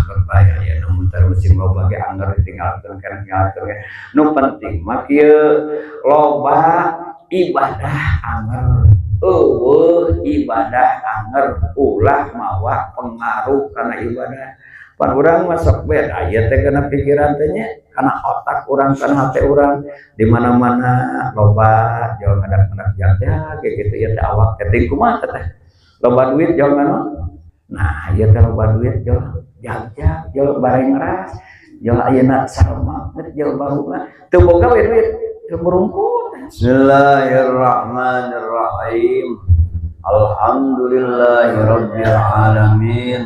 Tinggalkeun bae aya nu musim loba ge anger ditinggalkeun kana tinggalkeun. Nu penting mah kieu, loba ibadah anger, euweuh ibadah anger, ulah mawa pengaruh kana ibadah. Pan urang mah sok beda ieu teh kana pikiran teh nya, kana otak urang, kana hate urang. Di mana-mana loba jauh ngadak-ngadak jag kayak gitu ieu teh awak teh kumaha teh loba duit jauh ngano. Nah, ieu teh loba duit jauh jag-jag jauh bareng ras jauh ayeuna sarma jauh baru teu boga we duit teu merungkut. Bismillahirrahmanirrahim. Alhamdulillahirabbil alamin.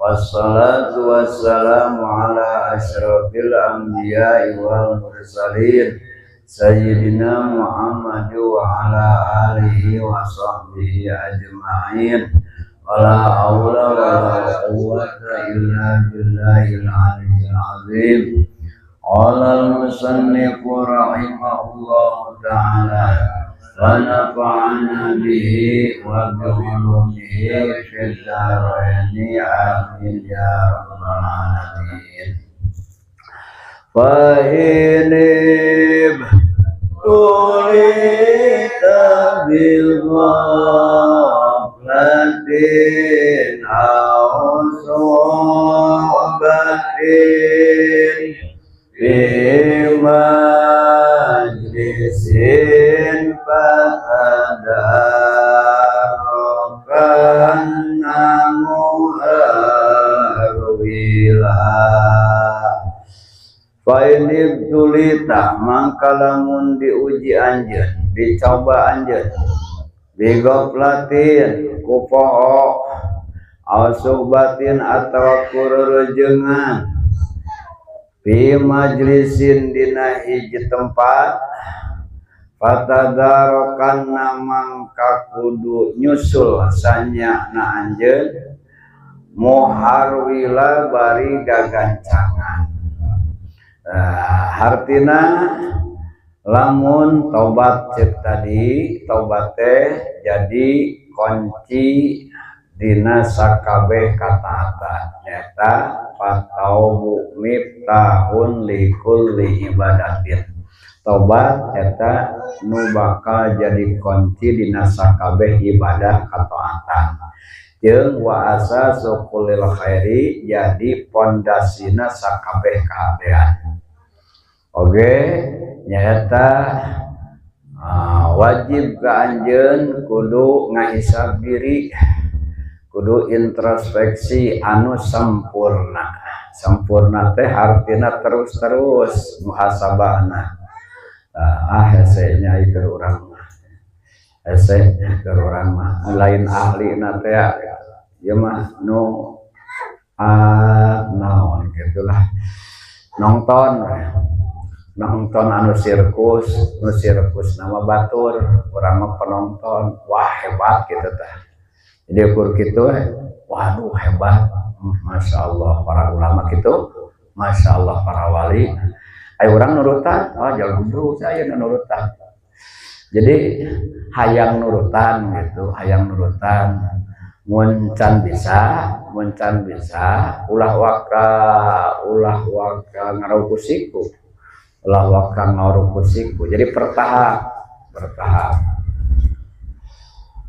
Wassalatu wassalamu ala asyrafil anbiya'i wal mursalin sayyidina Muhammad wa ala alihi wa sahbihi ajma'in. Wala haula wala quwwata illa billahil aliyyil azim. Qala al-musannif rahimahullahu ta'ala wa nafa'ana bihi wa bi ulumihi fid dharaini, amin ya rabbal alamin. Fa inib tulita bil ghaflatin aw suhbatin fi majlisin fatadarakanna muharwila. Fa inibtulita, mangka lamun diuji anjeun, dicoba anjeun, bigoflatin ku poho, aw suhbatin atawa kurerejengan, fi majlisin dina hiji tempat, fatadarokanna mangka kudu nyusul sanya na anjeun, muharwila bari gagancangan. Nah, hartina lamun tobat cek tadi, tobat teh jadi kunci dina sakabeh kataatan, nyata fataubu miftahun likulli ibadatin. Tobat eta nu bakal jadi kunci dina sakabeh ibadah kataatan, jeung wa asasu kullil khairi, jadi pondasina sakabeh kahadean. Oge nyaeta wajib ka anjeun kudu ngahisab diri, kudu introspeksi anu sempurna. Sempurna teh artina terus-terus muhasabahna. Ah, hese nya ieu urang mah, hese keur urang mah lain ahli na teh ieu mah, nu naon gitulah, nonton nonton anu sirkus, nu sirkus nama batur, urang mah penonton, wah hebat gitu tah. Jadi ukur gitu, waduh hebat, masya Allah para ulama gitu, masya Allah para wali. Ayo urang nurutan, oh jalan dulu saya nurutan. Jadi hayang nurutan gitu, hayang nurutan. Mun can bisa, mun can bisa, ulah waka ngaruku siku, ulah waka ngaruku siku. Jadi bertahap, bertahap.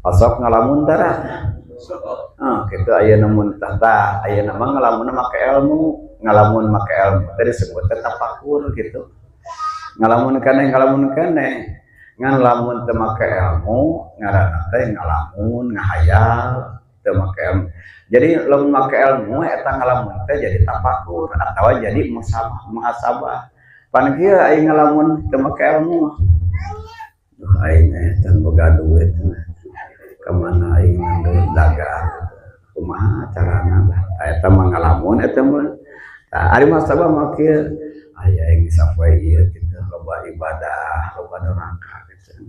Osok ngalamun tara. Ah, gitu aya muntah tah, aya nama ngalamun make ilmu, ngalamun make ilmu. Tadi disebut tafakur gitu. Ngalamun keneh, ngalamun keneh. Ngan lamun teu make ilmu, ngaranna teh ngalamun, ngahayal, teu make ilmu. Jadi lamun make ilmu eta ngalamun teh jadi tafakur atawa jadi muhasabah, muhasabah. Pan kieu aing ngalamun teu make ilmu. Duh, aing can boga duit. Kemana aing duit dagang? Kumaha carana lah? Eta mah ngalamun eta mah. Tah, ari muhasabah mah kieu, aya aing sapoe ieu gitu, loba ibadah, loba doraka gitu.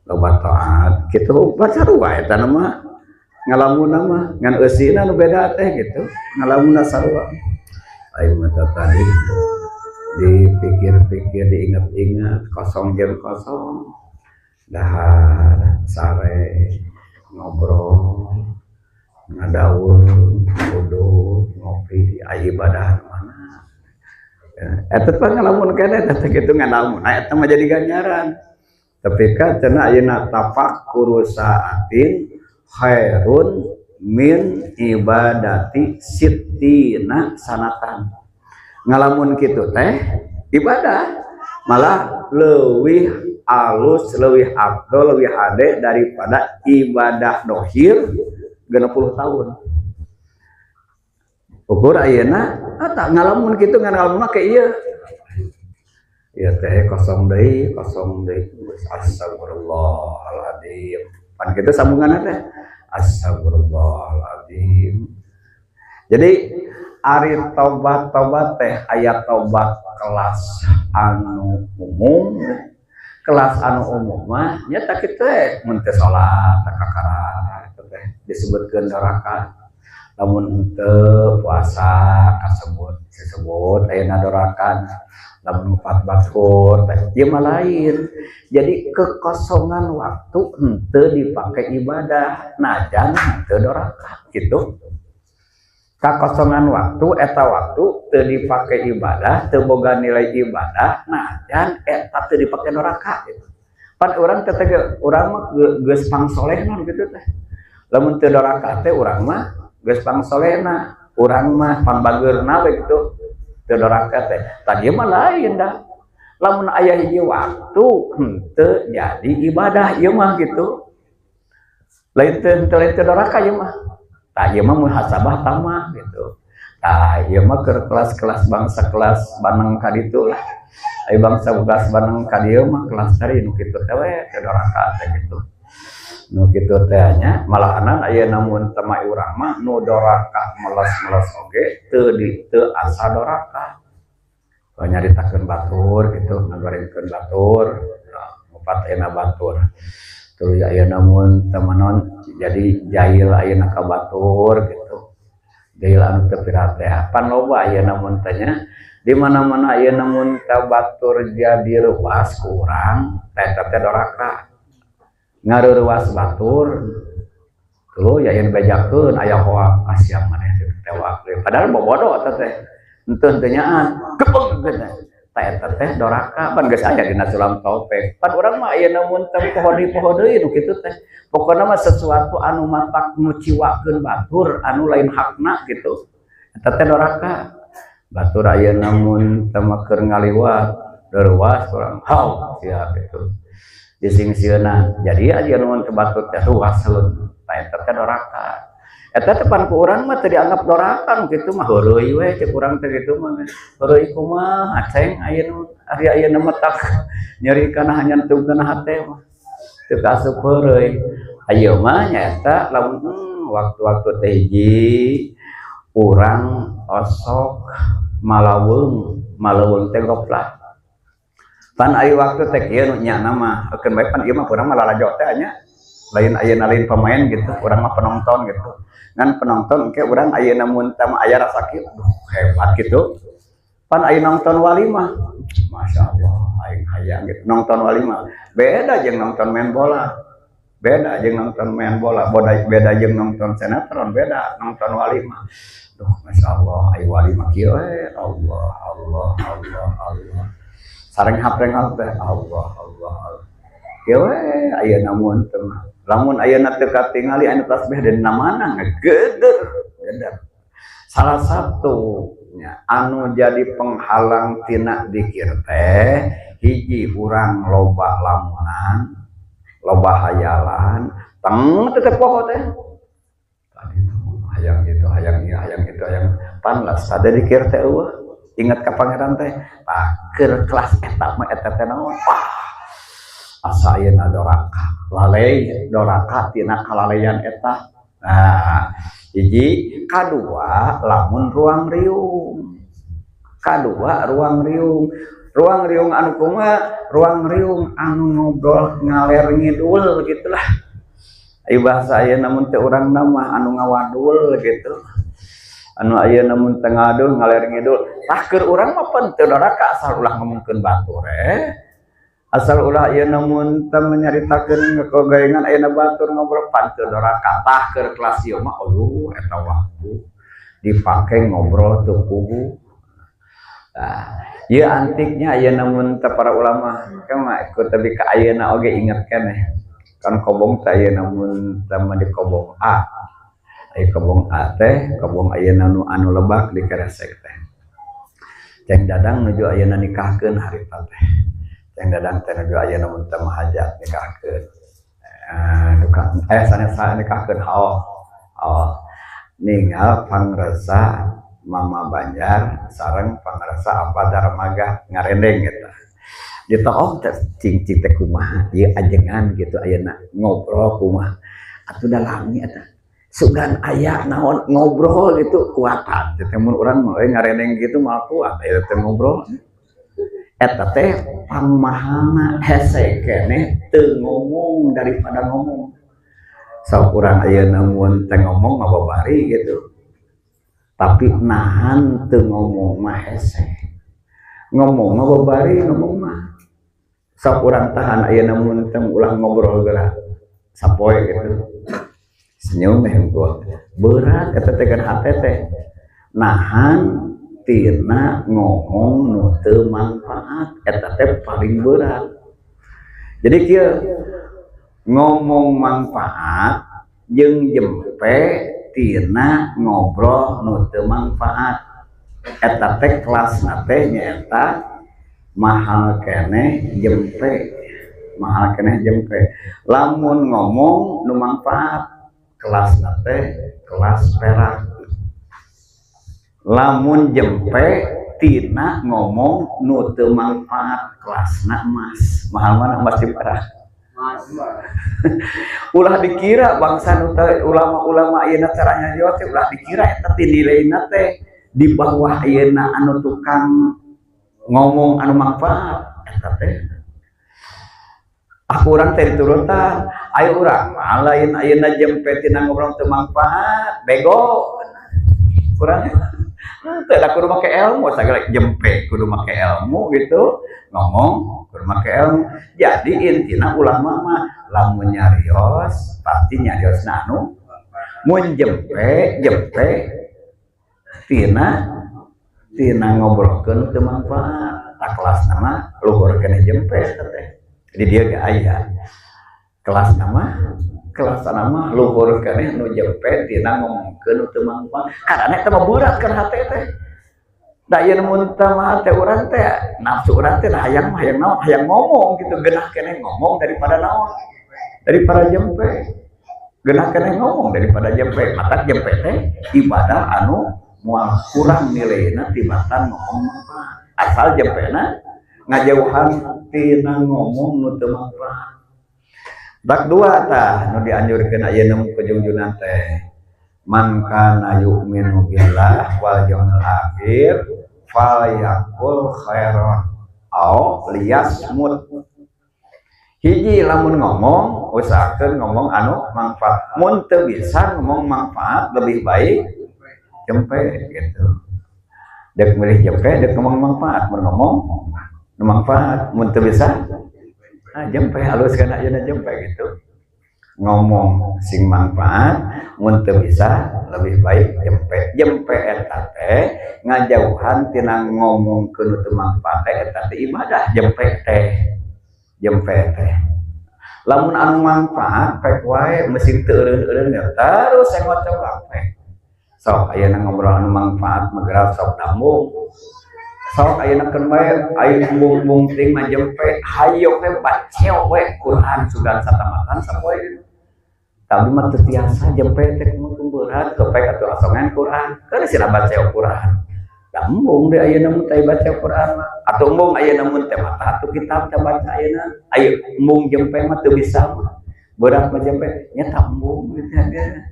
Loba taat gitu, sarua eta mah ngalamunna mah, ngan eusina nu beda teh gitu, ngalamunna sarua. Aing mah tadi dipikir-pikir, diingat-ingat, kosong jam kosong, dahar sare, ngobrol. Ngadaweung, udud, ngopi, aya ibadah mana. Eta teh ngalamun keneh teh kitu ngalamun. Nah, eta mah jadi ganjaran. Tapi ka cenah ayeuna tafakkuru saatin khairun min ibadati sittina sanatan. Ngalamun kitu teh ibadah malah leuwih alus, leuwih afdol, leuwih hade daripada ibadah dohir 60 tahun. Ukur ayeuna ah ngalamun kitu, ngalamun mah kayak ieu. Ieu teh kosong deui, kosong deui. Astagfirullahaladzim. Pan kitu sambunganna teh. Astagfirullahaladzim. Jadi ari tobat-tobat teh aya tobat kelas anu umum, kelas anu umum mah nya tak kitu we, mun teu salat kakara eta teh disebutkeun doraka, lamun henteu puasa kasebut disebut ayeuna doraka, lamun ngupat batur teh ieu mah lain. Jadi kekosongan waktu henteu dipake ibadah najan henteu doraka gitu. Kakosongan waktu eta waktu teu dipake ibadah, teu boga nilai ibadah najan eta teu dipake doraka gitu. Pan urang teh urang mah geus pangsolehna gitu teh. Lamun teu doraka teh urang mah geus pangsolehna, urang mah pangbageurna we gitu. Teu doraka teh. Tadi mah lain dah. Lamun aya hiji waktu henteu jadi ibadah ieu mah gitu. Lain teu lain teu doraka ieu mah. Tah, ieu mah muhasabah tamah gitu. Tah, ieu mah keur kelas-kelas bangsa kelas baneng ka ditu lah. Ai bangsa kelas baneng ka dieu mah kelas tadi nu kitu teh we teu doraka teh gitu. Nu kitu teh nya malahanan aya mun teu mah urang mah nu doraka meles-meles oge teu di teu asa doraka. Nyaritakeun batur gitu, ngagorengkeun batur, ngupat ayeuna batur. Tuluy ayeuna mun teu naon jadi jahil ayeuna ka batur gitu. Jahil anu teu pira teh. Pan loba ayeuna mun teh nya di mana-mana ayeuna mun teh batur jadi reuas ku urang, eta teh doraka. Ngareurewas batur tuluy aya nu bejakeun aya hoak kasihan maneh tewak. Padahal bobodo eta teh. Henteu teu nyaan, gepeng teh. Tah, eta teh doraka pan geus aya dina sulam taufik. Pan urang mah ayeuna mun teh poho deui, poho deui nu kitu teh. Pokona mah sesuatu anu matak muciwakeun batur anu lain hakna gitu. Eta teh doraka. Batur ayeuna mun teh mah keur ngaliwat, reuwas urang hau sia gitu. Disingsieunan. Jadi aja nu teu batur teh ruaseun. Tah, eta teh doraka. Eta teh pan ku urang mah teu dianggap doraka nu kitu mah, heureuy we cek urang teh kitu mah. Heureuy kumaha aceng ayeuna ari ayeuna mah tak nyeri kana hanyantug kana hate mah. Teu kaasup heureuy. Ayeuna mah nyaeta lamun waktu-waktu teh hiji urang osok malaweung, malaweung teh goplah. Pan aya waktu teh kieu nu nyana mah, keun bae pan ieu mah urang mah lalajo teh nya. Lain ayeuna lain pemain gitu, urang mah penonton gitu. Ngan penonton engke urang ayeuna mun teh mah aya rasa kieu, aduh hebat gitu. Pan aya nonton walimah, Masya Allah, aing hayang gitu. Nonton walimah, beda jeung nonton main bola. Beda jeung nonton main bola, beda, beda jeung nonton sinetron, beda nonton walimah. Duh, Masya Allah, ayo walimah kieu we, Allah, Allah, Allah, Allah. Sareng hapreng teh, Allah, Allah, Allah. Kieu we ayeuna mun teh mah. Lamun ayeuna teu katingali anu tasbih dina mana ngegeder, geder. Salah satu nya anu jadi penghalang tina dikir teh hiji urang loba lamunan, loba hayalan, teng teu poho teh. Tadi hayang itu, hayang ieu, hayang itu, hayang pan lah sada dikir teh eueuh. Ingat ka pangeran teh, tah keur kelas eta mah eta teh naon? Wah, asa ayeuna doraka, lalai doraka tina kalalean eta. Nah, hiji, kadua lamun ruang riung. Kadua ruang riung. Ruang riung anu kumaha? Ruang riung anu ngobrol ngaler ngidul gitulah. Ai bahasa ayeuna mun teu urang mah anu ngawadul gitu. Anu ayeuna mun teu ngaduh ngaler ngidul. Tah keur urang mah pan teu doraka asal ulah ngomongkeun batur eh. Asal ulah ieu namun teu menyaritakeun kegogaengan ayeuna batur ngobrol pan teu doraka. Tah, keur kelas ieu mah, aduh, eta waktu dipake ngobrol teu puguh. Nah, ieu antiknya ayeuna mun teh para ulama mah ikut, tapi ka ayeuna oge inget keneh kan. Kobong teh ayeuna mun teh mah di Kobong A. Aya Kobong A teh, kobong ayeuna nu anu lebak di keresek teh. Ceng Dadang nuju ayeuna nikahkeun harita teh. Ceng Dadang teh nuju ayeuna mun teh mah hajat nikahkeun. Duka sanes nikahkeun, haul. Haul. Ningal pangresa Mama Banjar sareng pangresa apa Darmaga ngarendeng eta. Ditoong teh, cing cing teh kumaha ieu ajengan gitu, ayeuna ngobrol kumaha atuh da lami eta. Sugan aya naon ngobrol itu kuatan teh, mun urang mah ngarendeng gitu mah kuat aya teh ngobrol. Eta teh pangmahalna hese keneh teu ngomong daripada ngomong. Sok urang ayeuna mun teh ngomong ngababari gitu, tapi nahan teu ngomong mah hese. Ngomong mah babari, ngomong mah sok urang tahan ayeuna mun teh ulah ngobrol geura sapoe gitu, senyum meh gua berat. Eta teh kan hate teh nahan tina ngomong nu teu manfaat, eta teh paling berat. Jadi kieu, ngomong manfaat jeung jempe tina ngobrol nu teu manfaat, eta teh kelasna teh nyaeta mahal keneh jempe, mahal keneh jempe. Lamun ngomong nu manfaat, kelasna teh kelas perak. Lamun jempe tina ngomong nu teu manfaat, kelasna emas. Mahal mana, emas di perak? Ulah dikira bangsa nu ulama-ulama ayeuna caranya jawab teh, ulah dikira eta teh nilaina teh di bawah ayeuna anu tukang ngomong anu manfaat. Eta teh aku urang teh diturutan, ayo urang mah lain ayeuna jempe tina ngobrol teu manfaat, bego urang teh da. Kudu make ilmu sagala, jempe kudu make ilmu gitu, ngomong kudu make ilmu. Jadi intina ulama mah lamun nyarios pasti nyarios anu, mun jempe, jempe tina tina ngobrolkeun teu manfaat. Tak kelas nama luhur keneh jempe teh. Jadi dia gak aya kelas nama luhur keneh nu jempe tina ngomongkeun nu teu manfaat, karena eta mah berat kan hate teh. Da ieu mun teh mah teh urang teh nafsu urang teh hayang mah hayang naon, hayang ngomong gitu. Genah keneh ngomong daripada naon, daripada jempe. Genah keneh ngomong daripada jempe. Maka jempe teh ibadah anu moal kurang nilaina tibatan ngomong manfaat, asal jempena ngajauhan tina ngomong nu teu manfaat. Bak dua tah nu dianjurkeun ayeuna ku junjunan teh, man kana yu'minu billah wal yaumil akhir falyaqul khairan aw liyasmut. Hiji, lamun ngomong usahakeun ngomong anu manfaat. Mun teu bisa ngomong manfaat, lebih baik jempe gitu. Dek milih jempe, dek ngomong manfaat. Mun ngomong nu manfaat, mun teu bisa, ah, jempe. Halus kana ayeuna jempe gitu. Ngomong sing manfaat, mun teu bisa lebih baik jempe. Jempe eta teh ngajauhan tina ngomong ke nu teu manfaat teh, eta teh ibadah jempe teh. Jempe teh lamun anu manfaat pek wae, mesin teu eureun-eureun terus saya ngocok pek. Sok ayeuna ngobrol anu manfaat mah sok dambung. Sok ayeuna keun bae aya embung-embung ting mah jempe, hayo we baceo we Quran sugan satamatan sapoe. Tapi mah teu tiasa jempe teh, kumaha berat kepek atuh asongan Quran kan sina baca Quran. Da embung deh ayeuna mun teh baca Quran mah, atau embung ayeuna mun teh mata atuh kitab teh baca ayeuna. Ayo embung jempe mah teu bisa mah, berat mah jempe nya, embung gitu ya.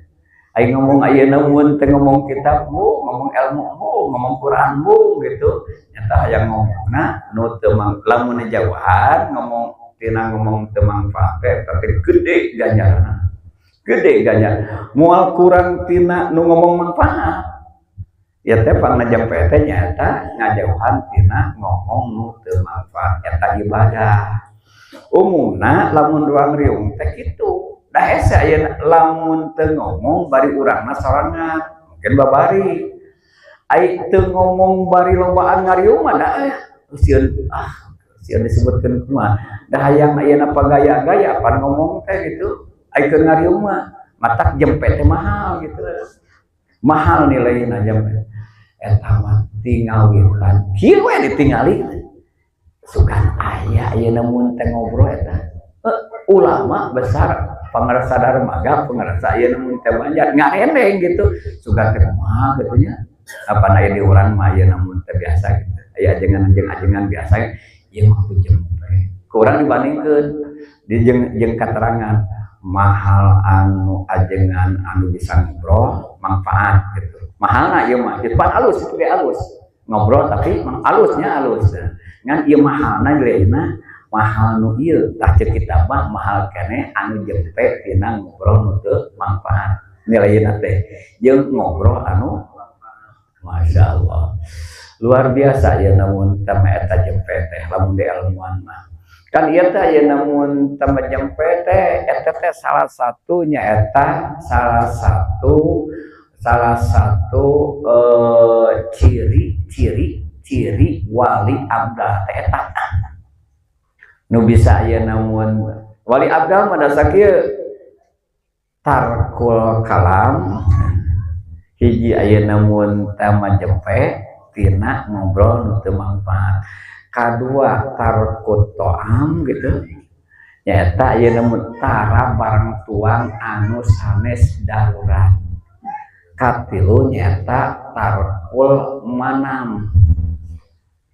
Ayo ngomong ayeuna mun teh ngomong kitab bu, ngomong ilmu bu, ngomong Quran bu gitu. Nyata hayang ngomongna nu teu lamun jauhan ngomong tina ngomong teu manfaat tapi gede ganjaranna. Gede ganjar. Moal kurang tina nu ngomong manfaat. Ya teh pangna jempe teh nyaeta ngajauhan tina ngomong nu teu manfaat, eta ibadah. Umumna lamun ruang riung teh kitu. Da hese ayeuna lamun teu ngomong bari urangna sorangan, mungkin babari. Ai teu ngomong bari lobaan ngariung mah da sieun, ah, sieun disebutkeun kumaha. Da hayang ayeuna pagaya-gaya pan ngomong teh gitu. Ai keur ngariung mah matak jempe teh mahal gitu. Mahal nilaina jempe. Eta mah tingawitan. Kieu we ditingali. Sugan aya ayeuna mun teh ngobrol eta. Ulama besar, pangarsa Darmaga, pangarsa ayeuna mun teh Banjar ngarendeng gitu. Sugan teh kumaha kitu nya. Apa aya di urang mah ayeuna mun teh biasa gitu. Aya ajengan-ajengan biasa ieu mah ku jempe. Ku urang dibandingkeun di jeung jeung katerangan mahal anu ajengan anu bisa ngobrol manfaat gitu. Mahalna ieu mah, itu pan alus, itu ge alus. Ngobrol tapi alusnya alus. Ngan ieu mahalna nilaina mahal nu ieu tah ceuk kita mah mahal keneh anu jempe tina ngobrol nu teu manfaat nilaina teh jeung ngobrol anu Masya Allah luar biasa ya. Namun tama eta jempe teh lamun di ilmuan mah kan ieu teh aya. Namun tama jempe teh eta teh salah satunya, eta salah satu ciri-ciri ciri wali abdal teh eta nu bisa aya. Namun wali abdal mah dasar kieu: tarkul kalam hiji, aya namun tama jempe tina ngobrol nu teu manfaat, kadua tarkut to'am gitu nyaeta aya namun tara barang tuang anu sanes darurat, katilu nyaeta tarkul manam,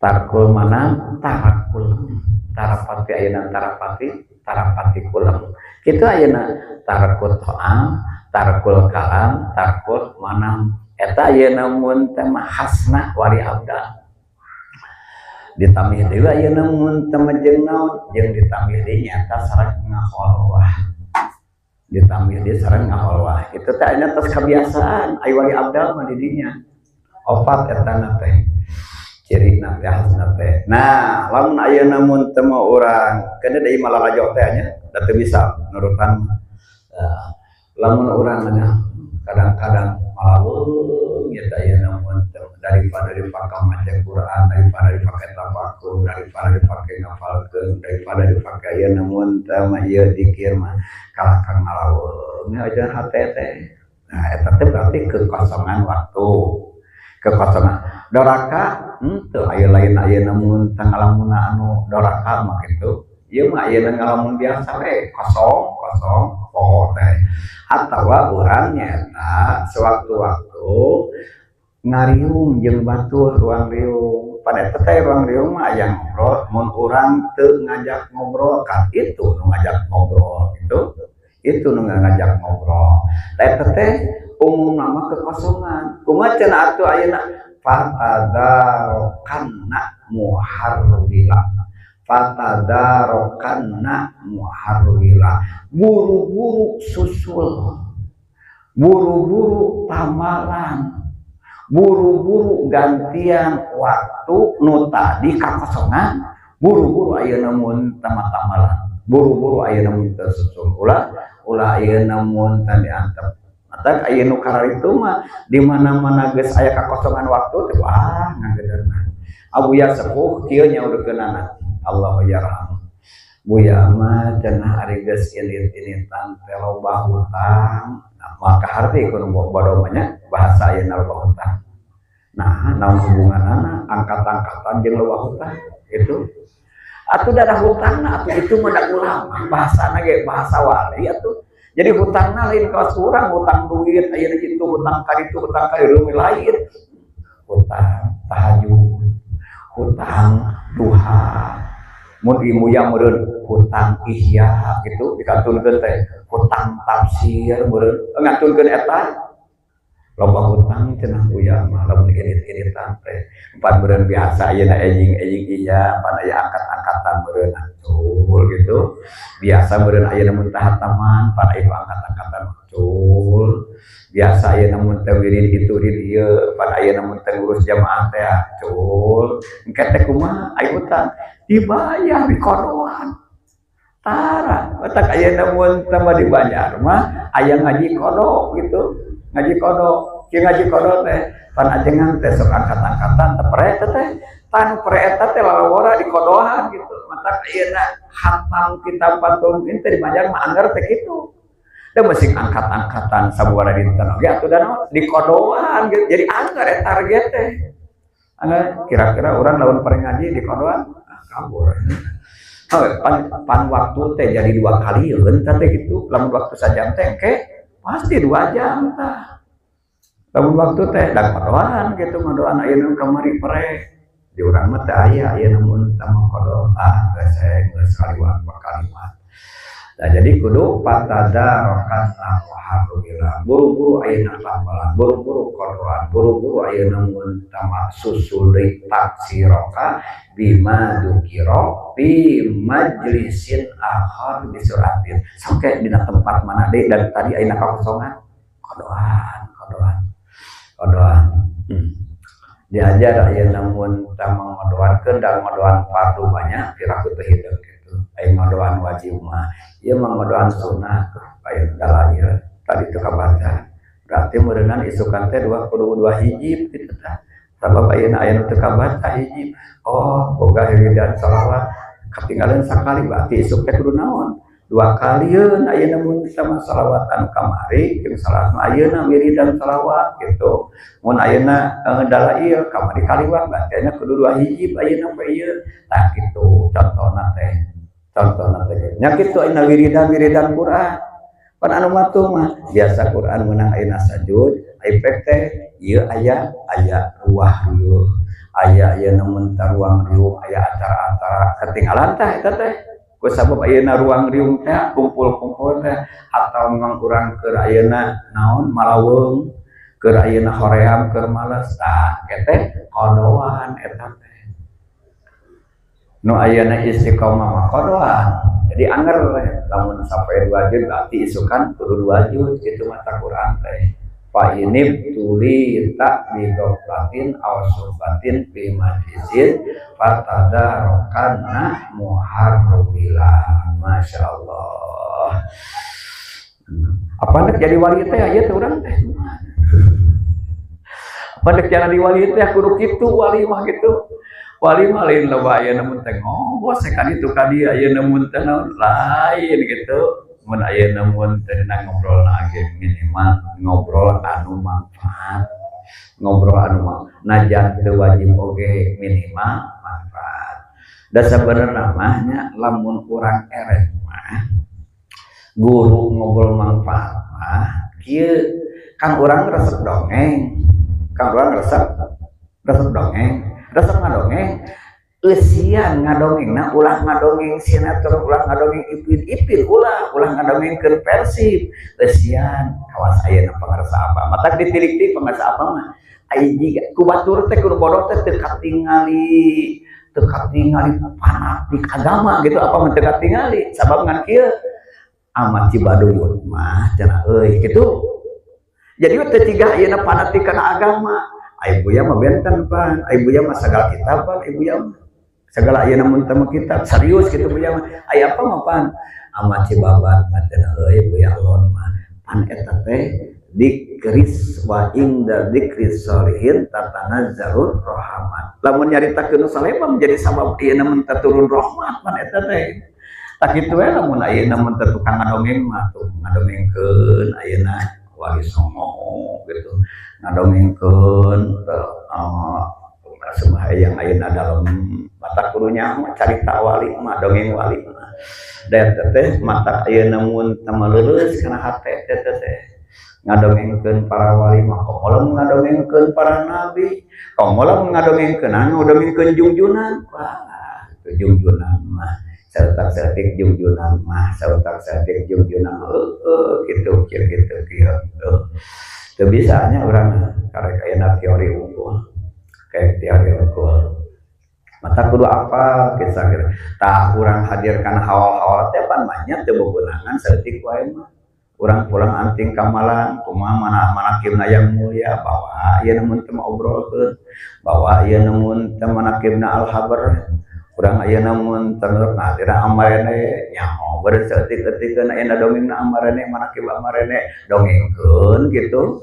tarkul manam, tarakul tarapati ayeuna, tarapati tarapati kulem kitu ayeuna. Tarkul to'am, tarkul kalam, tarkul manam, eta ayeuna mun teh mah khasna wali abdal. Ditambih deui ayeuna mun teh mah jeung naon, jeung ditambih deui nyaeta sareng ngaholwah. Ditambih deui sareng ngaholwah itu teh ayeuna tos kabiasaan ai wali abdal mah di dinya. Opat eta teh cirina teh, khasna teh. Nah, lamun ayeuna mun teu mah urang keun deui malah lalajo teh nya da teu bisa nurutan. Lamun urang kadang-kadang malaweng eta ayeuna mun teu, daripada dipake maca Quran, daripada dipake tafakur, daripada dipake ngapalkeun, daripada dipake ayeuna mun teu mah ieu dikir mah kalah ka ngalaweng aja hate teh. Nah, eta teh berarti kekosongan waktu, kekosongan doraka henteu aya lain ayeuna mun teu ngalamunna anu doraka mah kitu. Ieu mah ayeuna ngalamun biasa we, kosong kosong poho teh. Atawa urang nyaeta sewaktu-waktu ngariung jeung batur ruang riung, pada eta teh ruang riung mah aya ngobrol. Mun urang teu ngajak ngobrol kan itu nu ngajak ngobrol gitu, itu nu ngajak ngobrol. Tah, eta teh umumna mah kekosongan. Kumaha cenah atuh ayeuna? Fatadarokanna muharwila, fatadarokanna muharwila, buru-buru susul, buru-buru tamalan, buru-buru gantian waktu nu tadi kakosongan, buru-buru ayeuna mun tama-tamalan, buru-buru ayeuna mun tersusul. Ulah ulah ayeuna mun tadi antep. Matak aya nu kararitu mah di mana-mana geus aya kakosongan waktu teh, wah, ngagederna. Abuya sepuh kieu nyaurkeunana, Allah yarham. Buya mah cenah ari geus indit-inditan teh loba hutang. Nah, maka harti kudu bodo mah nya bahasa ayeuna loba hutang. Nah, naon hubunganana angkat-angkatan jeung loba hutang itu? Atuh dadah hutangna atuh itu mah da ulama bahasana ge bahasa wali atuh. Jadi hutangna lain kelas urang, hutang duit ayeuna kitu, hutang ka ditu, hutang ka dieu lain. Hutang tahajud, hutang duha. Mun ibu yang meureun hutang ihya gitu dikantunkeun teh, hutang tafsir meureun ngantunkeun eta. Loba hutang cenah Buya mah lamun irit-iritan teh. Empat meureun biasa ayeuna ejing-ejing iya, pan aya angkat-angkatan meureun cul gitu. Biasa meureun ayeuna mun tahataman, pan aya angkat-angkatan cul. Biasa ayeuna mun teh wirid itu wirid ieu, pan ayeuna mun teh ngurus jamaah teh cul. Engke teh kumaha ai hutang? Dibayar di kodoan. Tara, otak aya mun tambah di Banjar mah aya ngaji qodho gitu. Ngaji qodho, kieu ngaji qodho teh pan ajengan teh sok angkat-angkatan teh pere teh. Tan pere eta teh lalawora di qodohan gitu. Matak ayeuna khatam kitab Fathul Muin teh di Banjar mah angger teh kitu. Da masih angkat-angkatan sababaraha dinten oge atuh da di qodohan gitu. Jadi angger eta target teh. Angger kira-kira urang lamun pere ngaji di qodohan ah, kabur. Oh, pan waktu teh jadi dua kali teh gitu. Lamun waktu sajam teh engke pasti 2 jam tah. Lamun waktu teh da qodohan gitu, ngodohan ayeuna kamari pere. Di urang mah teh aya ayeuna mun tambah qodho ah geus geus kaliwat kaliwat. Nah, jadi kudu fatadarokan muharrowila, buru-buru ayeuna tambalan, buru-buru qodoan, buru-buru ayeuna mun tama susul deui taksiroka bima dzukiro fi majlisin akhar bisuratin. Sampai dina tempat mana deui dan tadi ayeuna kakosongan qodoan, qodoan, qodoan. Diajar ayeuna mun tama ngodoankeun da ngodoan fardu banyak piraku teu hideung gitu. Aya ngodoan wajib mah ieu mah ngodoan sunnah aya dalail tadi teu kabaca. Berarti meureunan isukan teh dua kudu dua hijib gitu tah. Sabab ayeuna aya nu teu kabaca hijib. Oh, boga wiridan shalawat katinggalan sakali berarti isuk teh kudu naon? Dua kalieun ayeuna mun sama shalawat anu kamari jeung shalawat ayeuna wiridan shalawat gitu. Mun ayeuna dalail kamari kaliwat berarti ayeuna kudu dua hijib ayeuna we ieu. Tah kitu contona teh. Contona teh. Nya kitu ayeuna wiridan-wiridan Quran. Pan anu matuh mah biasa Quran menang ayeuna sajud, efek teh ieu aya aya ruah riuh. Aya ayeuna mun ruang riuh, aya acara-acara ketinggalan tah eta teh. Ku sabab ayeuna ruang riung teh kumpul-kumpul teh atau memang urang keur ayeuna naon malaweung, keur ayeuna hoream, keur males tah teh qodoan eta teh. Nu ayeuna istiqomah mah qodoan. Jadi anger lamun sampai 2 juz berarti isukan kudu 2 juz gitu mata Quran teh. Fa inibtulita bi ghaflatin aw suhbatin fi majlisin fatadarokanna muharrowila. Masya Allah. Apa nek jadi wali teh aya teh urang teh. Apa nek jadi wali teh kudu kitu wali mah gitu. Wali mah lain loba aya namun teh ngobos ka ditu ka dieu aya namun teh naon lain gitu. Mun aya namun teh ngobrol ge minimal ngobrol anu manfaat. Ngobrol anu najan teu wajib oge minimal manfaat. Da sabenerna mah nya lamun urang erek mah guru ngobrol manfaat mah kieu kan urang resep dongeng. Kan urang resep resep dongeng, resep ngadongeng. Eusian ngadongengna ulah ngadongeng sinetron, ulah ngadongeng Ipin-Ipin, ulah ulah ngadongengkeun Persib. Eusian kawas ayeuna pangarsa apa. Matak ditilik-tilik pangarsa apa mah. Aya jiga ku batur teh kudu bodoh teh teu katingali fanatik agama gitu apa mah teu katingali sabab ngan kieu amat Cibaduyut mah cenah euy gitu. Jadi teu ciga ayeuna fanatik kana agama. Ai Buya mah benten pan, ai Buya mah sagala kitab pan, ai Buya mah segala ayeuna mun teu kitab serius gitu Buya mah. Ai apa mah pan amat Cibabat mah cenah euy Buya lon mah pan eta teh dikris wa inda dzikris sholihin tatanazzalur rahmat. Lamun nyaritakeun nu saleh mah menjadi sabab ayeuna mun turun rahmat pan eta teh. Tak kitu we lamun ayeuna mun teu tukang ngadongeng mah tuh ngadongengkeun ayeuna Wali Songo gitu. Ngadongengkeun semua yang ayeuna dalam mata kudunya mah carita wali mah dongeng wali mah. Da teh mata ayeuna mun teu leuleus kana hate teh teh ngadongengkeun para wali mah komo lamun ngadongengkeun para nabi, komo lamun ngadongengkeun anu ngadongengkeun jungjunan. Wah, itu jungjunan mah sautak-sautik jungjunan mah sautak-sautik jungjunan heueuh gitu kieu gitu kieu. Teu bisa nya urang karek ayeuna teori unggul. Kayak teori unggul. Mata kudu apa kisah gitu. Tah urang hadirkan haul-haul teh pan banyak teu bebenangan saeutik wae mah. Urang pulang anting ka Malang kumaha mana manakibna yang mulia bawa ieu namun teu obrolkeun bawa ieu namun teu manakibna al-habar Urang ayeuna mun teu ngahadiran amarene nyaho beureum saeutik-eutikeun ayeuna dongengna amarene manakib amarene dongengkeun gitu.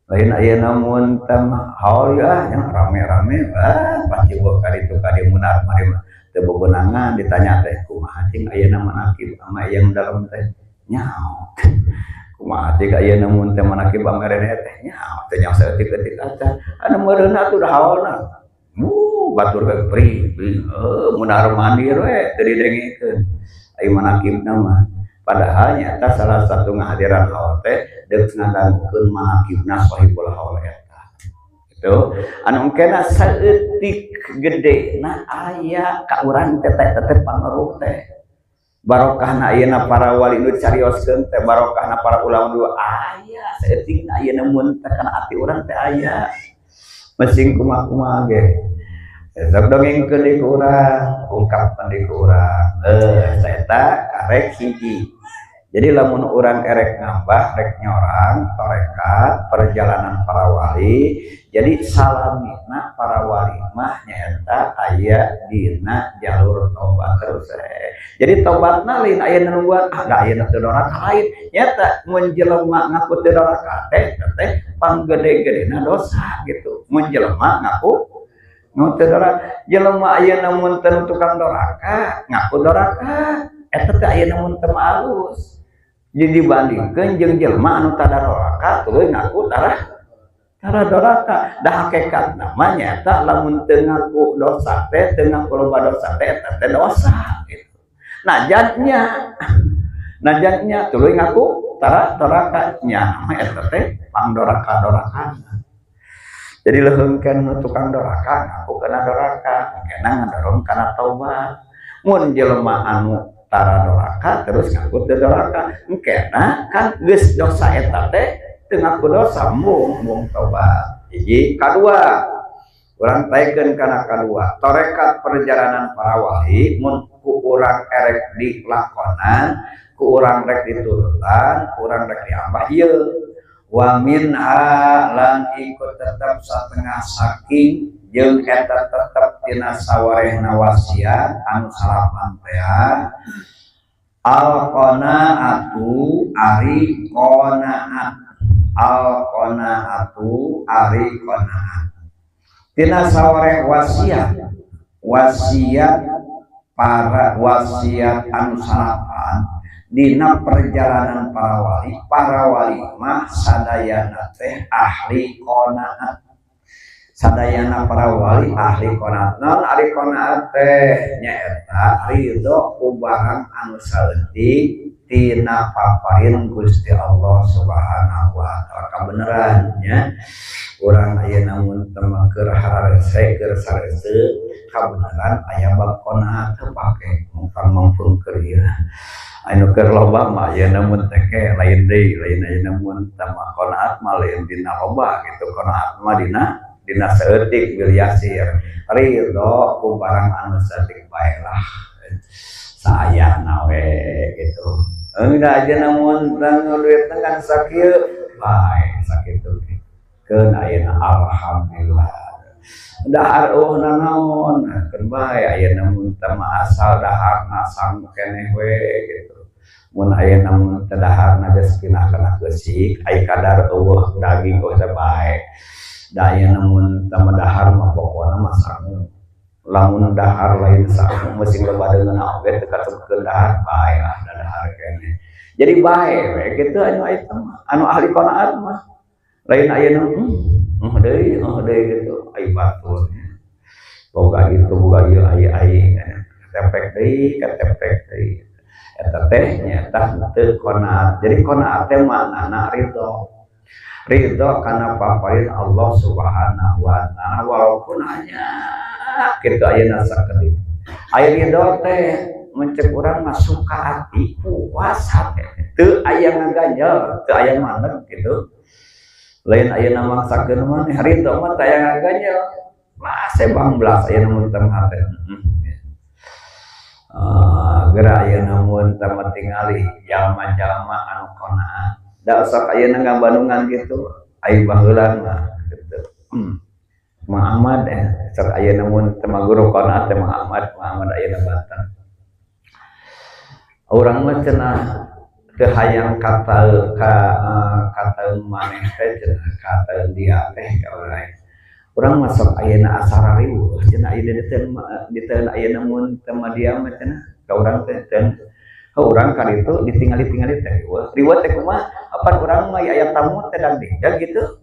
Lain ayeuna mun teh haul ya yang rame-rame ah pasti bawa ka ditu ka dieu munar mari mah teu bebenangan ditanya teh kumaha cing ayeuna manakib ama yang dalam teh nyaho. Kumaha cing ayeuna mun teh manakib amarene teh nyaho teh nyaho saeutik-eutik acan anu meureunna atuh da haulna. Batur ge pri pri munar mandir we teu didengekeun. Ari manakibna mah padahal nyata salah satu ngahadiran haul teh deuk ngadangukeun manakibna sahibul haul eta. Gitu. Anu engkena saeutik gedena aya ka urang teh teh pangaruh teh. Barokahna ayeuna para wali nu dicarioskeun teh barokahna para ulama nu aya saeutikna ayeuna mun teh kana ati urang teh aya. Mesing kumaha-kumaha ge. Sok dongengkeun deui ku urang, ungkapkeun deui ku urang. Saeta karek hiji. Jadi lamun urang erek ngambah, rek nyorang tarekat perjalanan para wali, jadi salamina para wali mah nyaeta aya dina jalur tobat terus. Jadi tobatna lain aya nungguan, ah da aya teu doraka lain. Nyata mun jelema ngaku teu doraka teh teh panggede-gedena dosa gitu. Mun jelema ngaku nu teu doraka, jelema ayeuna mun teu tukang doraka, ngaku doraka, eta teh ayeuna mun teu alus. Jadi dibandingkeun jeung jelema anu tara doraka tuluy ngaku tara doraka. Da hakikatna mah nyaeta lamun teu ngaku dosa teh, teu ngaku loba dosa teh eta teh dosa gitu. Najannya tuluy ngaku tara doraka nya mah eta teh pangdoraka-dorakana. Jadi leuheungkeun nu tukang doraka ngaku kana doraka, engkena ngadorong kana taubat. Mun jelema anu tara doraka terus ngaku teu doraka, engkena kan geus dosa eta teh teu ngaku dosa mung taubat. Hiji, kadua urang taikeun kana kadua, tarekat perjalanan para wali mun ku urang erek dilakonan, ku urang rek diturutan, ku urang rek diambah ieu. Wa minha lan ikut tetep satengah saking jeung eta tetep tina sawarehna wasiat anu salapan teh al qanaatu ari qanaat, al qanaatu ari qanaat tina sawareh wasiat, wasiat para wasiat anu salapan dina perjalanan para wali, para wali mah sadayana teh ahli qanaat. Sadayana para wali ahli qanaat. Naon ahli qanaat teh? Nyaeta ridho ku barang anu saeutik tina paparin Gusti Allah Subhanahu wa taala. Kabeneran nya urang ayeuna mun teu keur hararese keur sarese kabeneran aya bab qanaat teu pake mungkang mampu keur ieu. Anu keur loba mah ayeuna mun teh ke lain deui, lain ayeuna mun teu mah qanaat mah lain dina loba gitu, qanaat mah dina saeutik bil yasir. Ridho ku barang anu saeutik bae lah. Saayana we gitu. Enggak aja namun tang duit kan sakieu bae sakitu ge. Keun ayeuna alhamdulillah. Dahar eueuh nanaon keun bae ayeuna mun teu mah asal daharna sanggup keneh we gitu. Mun ayeuna mun teu daharna geus pindah kana keusik ai kadar eueuh daging eueuh teh bae. Da ayeuna mun teu mah dahar mah pokona mah sangu. Lamun dahar lain sangu meusi loba deungeun oge teu kasebutkeun dahar bae lah da dahar keneh. Jadi bae we kitu anu eta mah anu ahli qanaat mah. Lain ayeuna deui deui gitu ai batur. Boga itu boga ieu ai ai ketepek deui ketepek deui. Eta teh nyaeta teu qanaat. Jadi qanaat teh maknana ridho. Ridho kana paparin Allah Subhanahu wa taala walaupun hanya kitu ayeuna sakedik. Aya ridho teh mencek urang mah suka hati puas hati teu aya ngaganjel teu aya maneg gitu. Lain ayeuna maksakeun maneh ridho mah teu aya ngaganjel. Lah sebang belas ayeuna mun teu hate. Geura ayeuna mun teu tingali jalma-jalma anu qanaat. Da sok ayeuna ngabandungan gitu, ai baheula mah gitu. Mang Ahmad eh sok ayeuna mun teu guru qanaat teh Mang Ahmad, Mang Ahmad ayeuna Banten. Urang mah cenah teu hayang kata ka kata maneh teh cenah, kata dia teh ka urang. Urang mah sok ayeuna asa rariweuh cenah, ayeuna diteun ayeuna mun teu dia mah cenah ka urang teh teu. Urang kali itu ditingali-tingali teh riweuh. Riweuh teh kumaha? Apan urang mah aya tamu teh dagdikdeg gitu.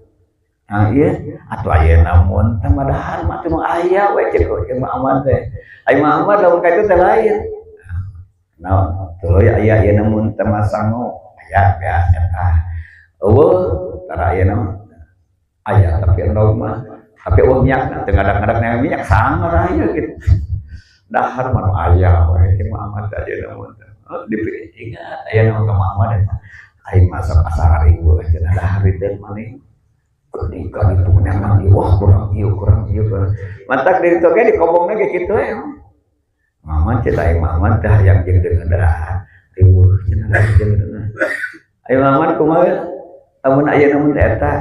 Nah, iya, atuh ayeuna mun teh dahar mah teu aya we cek Mang Ahmad teh. Ai Mang Ahmad lamun ka itu teh lain. Naon? Tuluy aya ayeuna mun teh sangu aya beas eta. Euweuh tara ayeuna mah aya tapi endog mah, tapi euweuh minyakna, teu ngadak-ngadak minyak sangar aya gitu. Dahar mah aya we cek Mang Ahmad teh ayeuna mun teh. Oh, ingat aya nama ka Mang Ahmad eta. Aing masuk asa riweuh cenah dahar teh maneh. Ketika itu memang, wah, kurang ieu, kurang ieu, kurang. Matak diri toge dikobongna ge kitu we. Mama cek aing Mama teh hayang jeung deungeun dahar. Riweuh cenah jeung deungeun. Ayo Mama kumaha? Lamun aya mun eta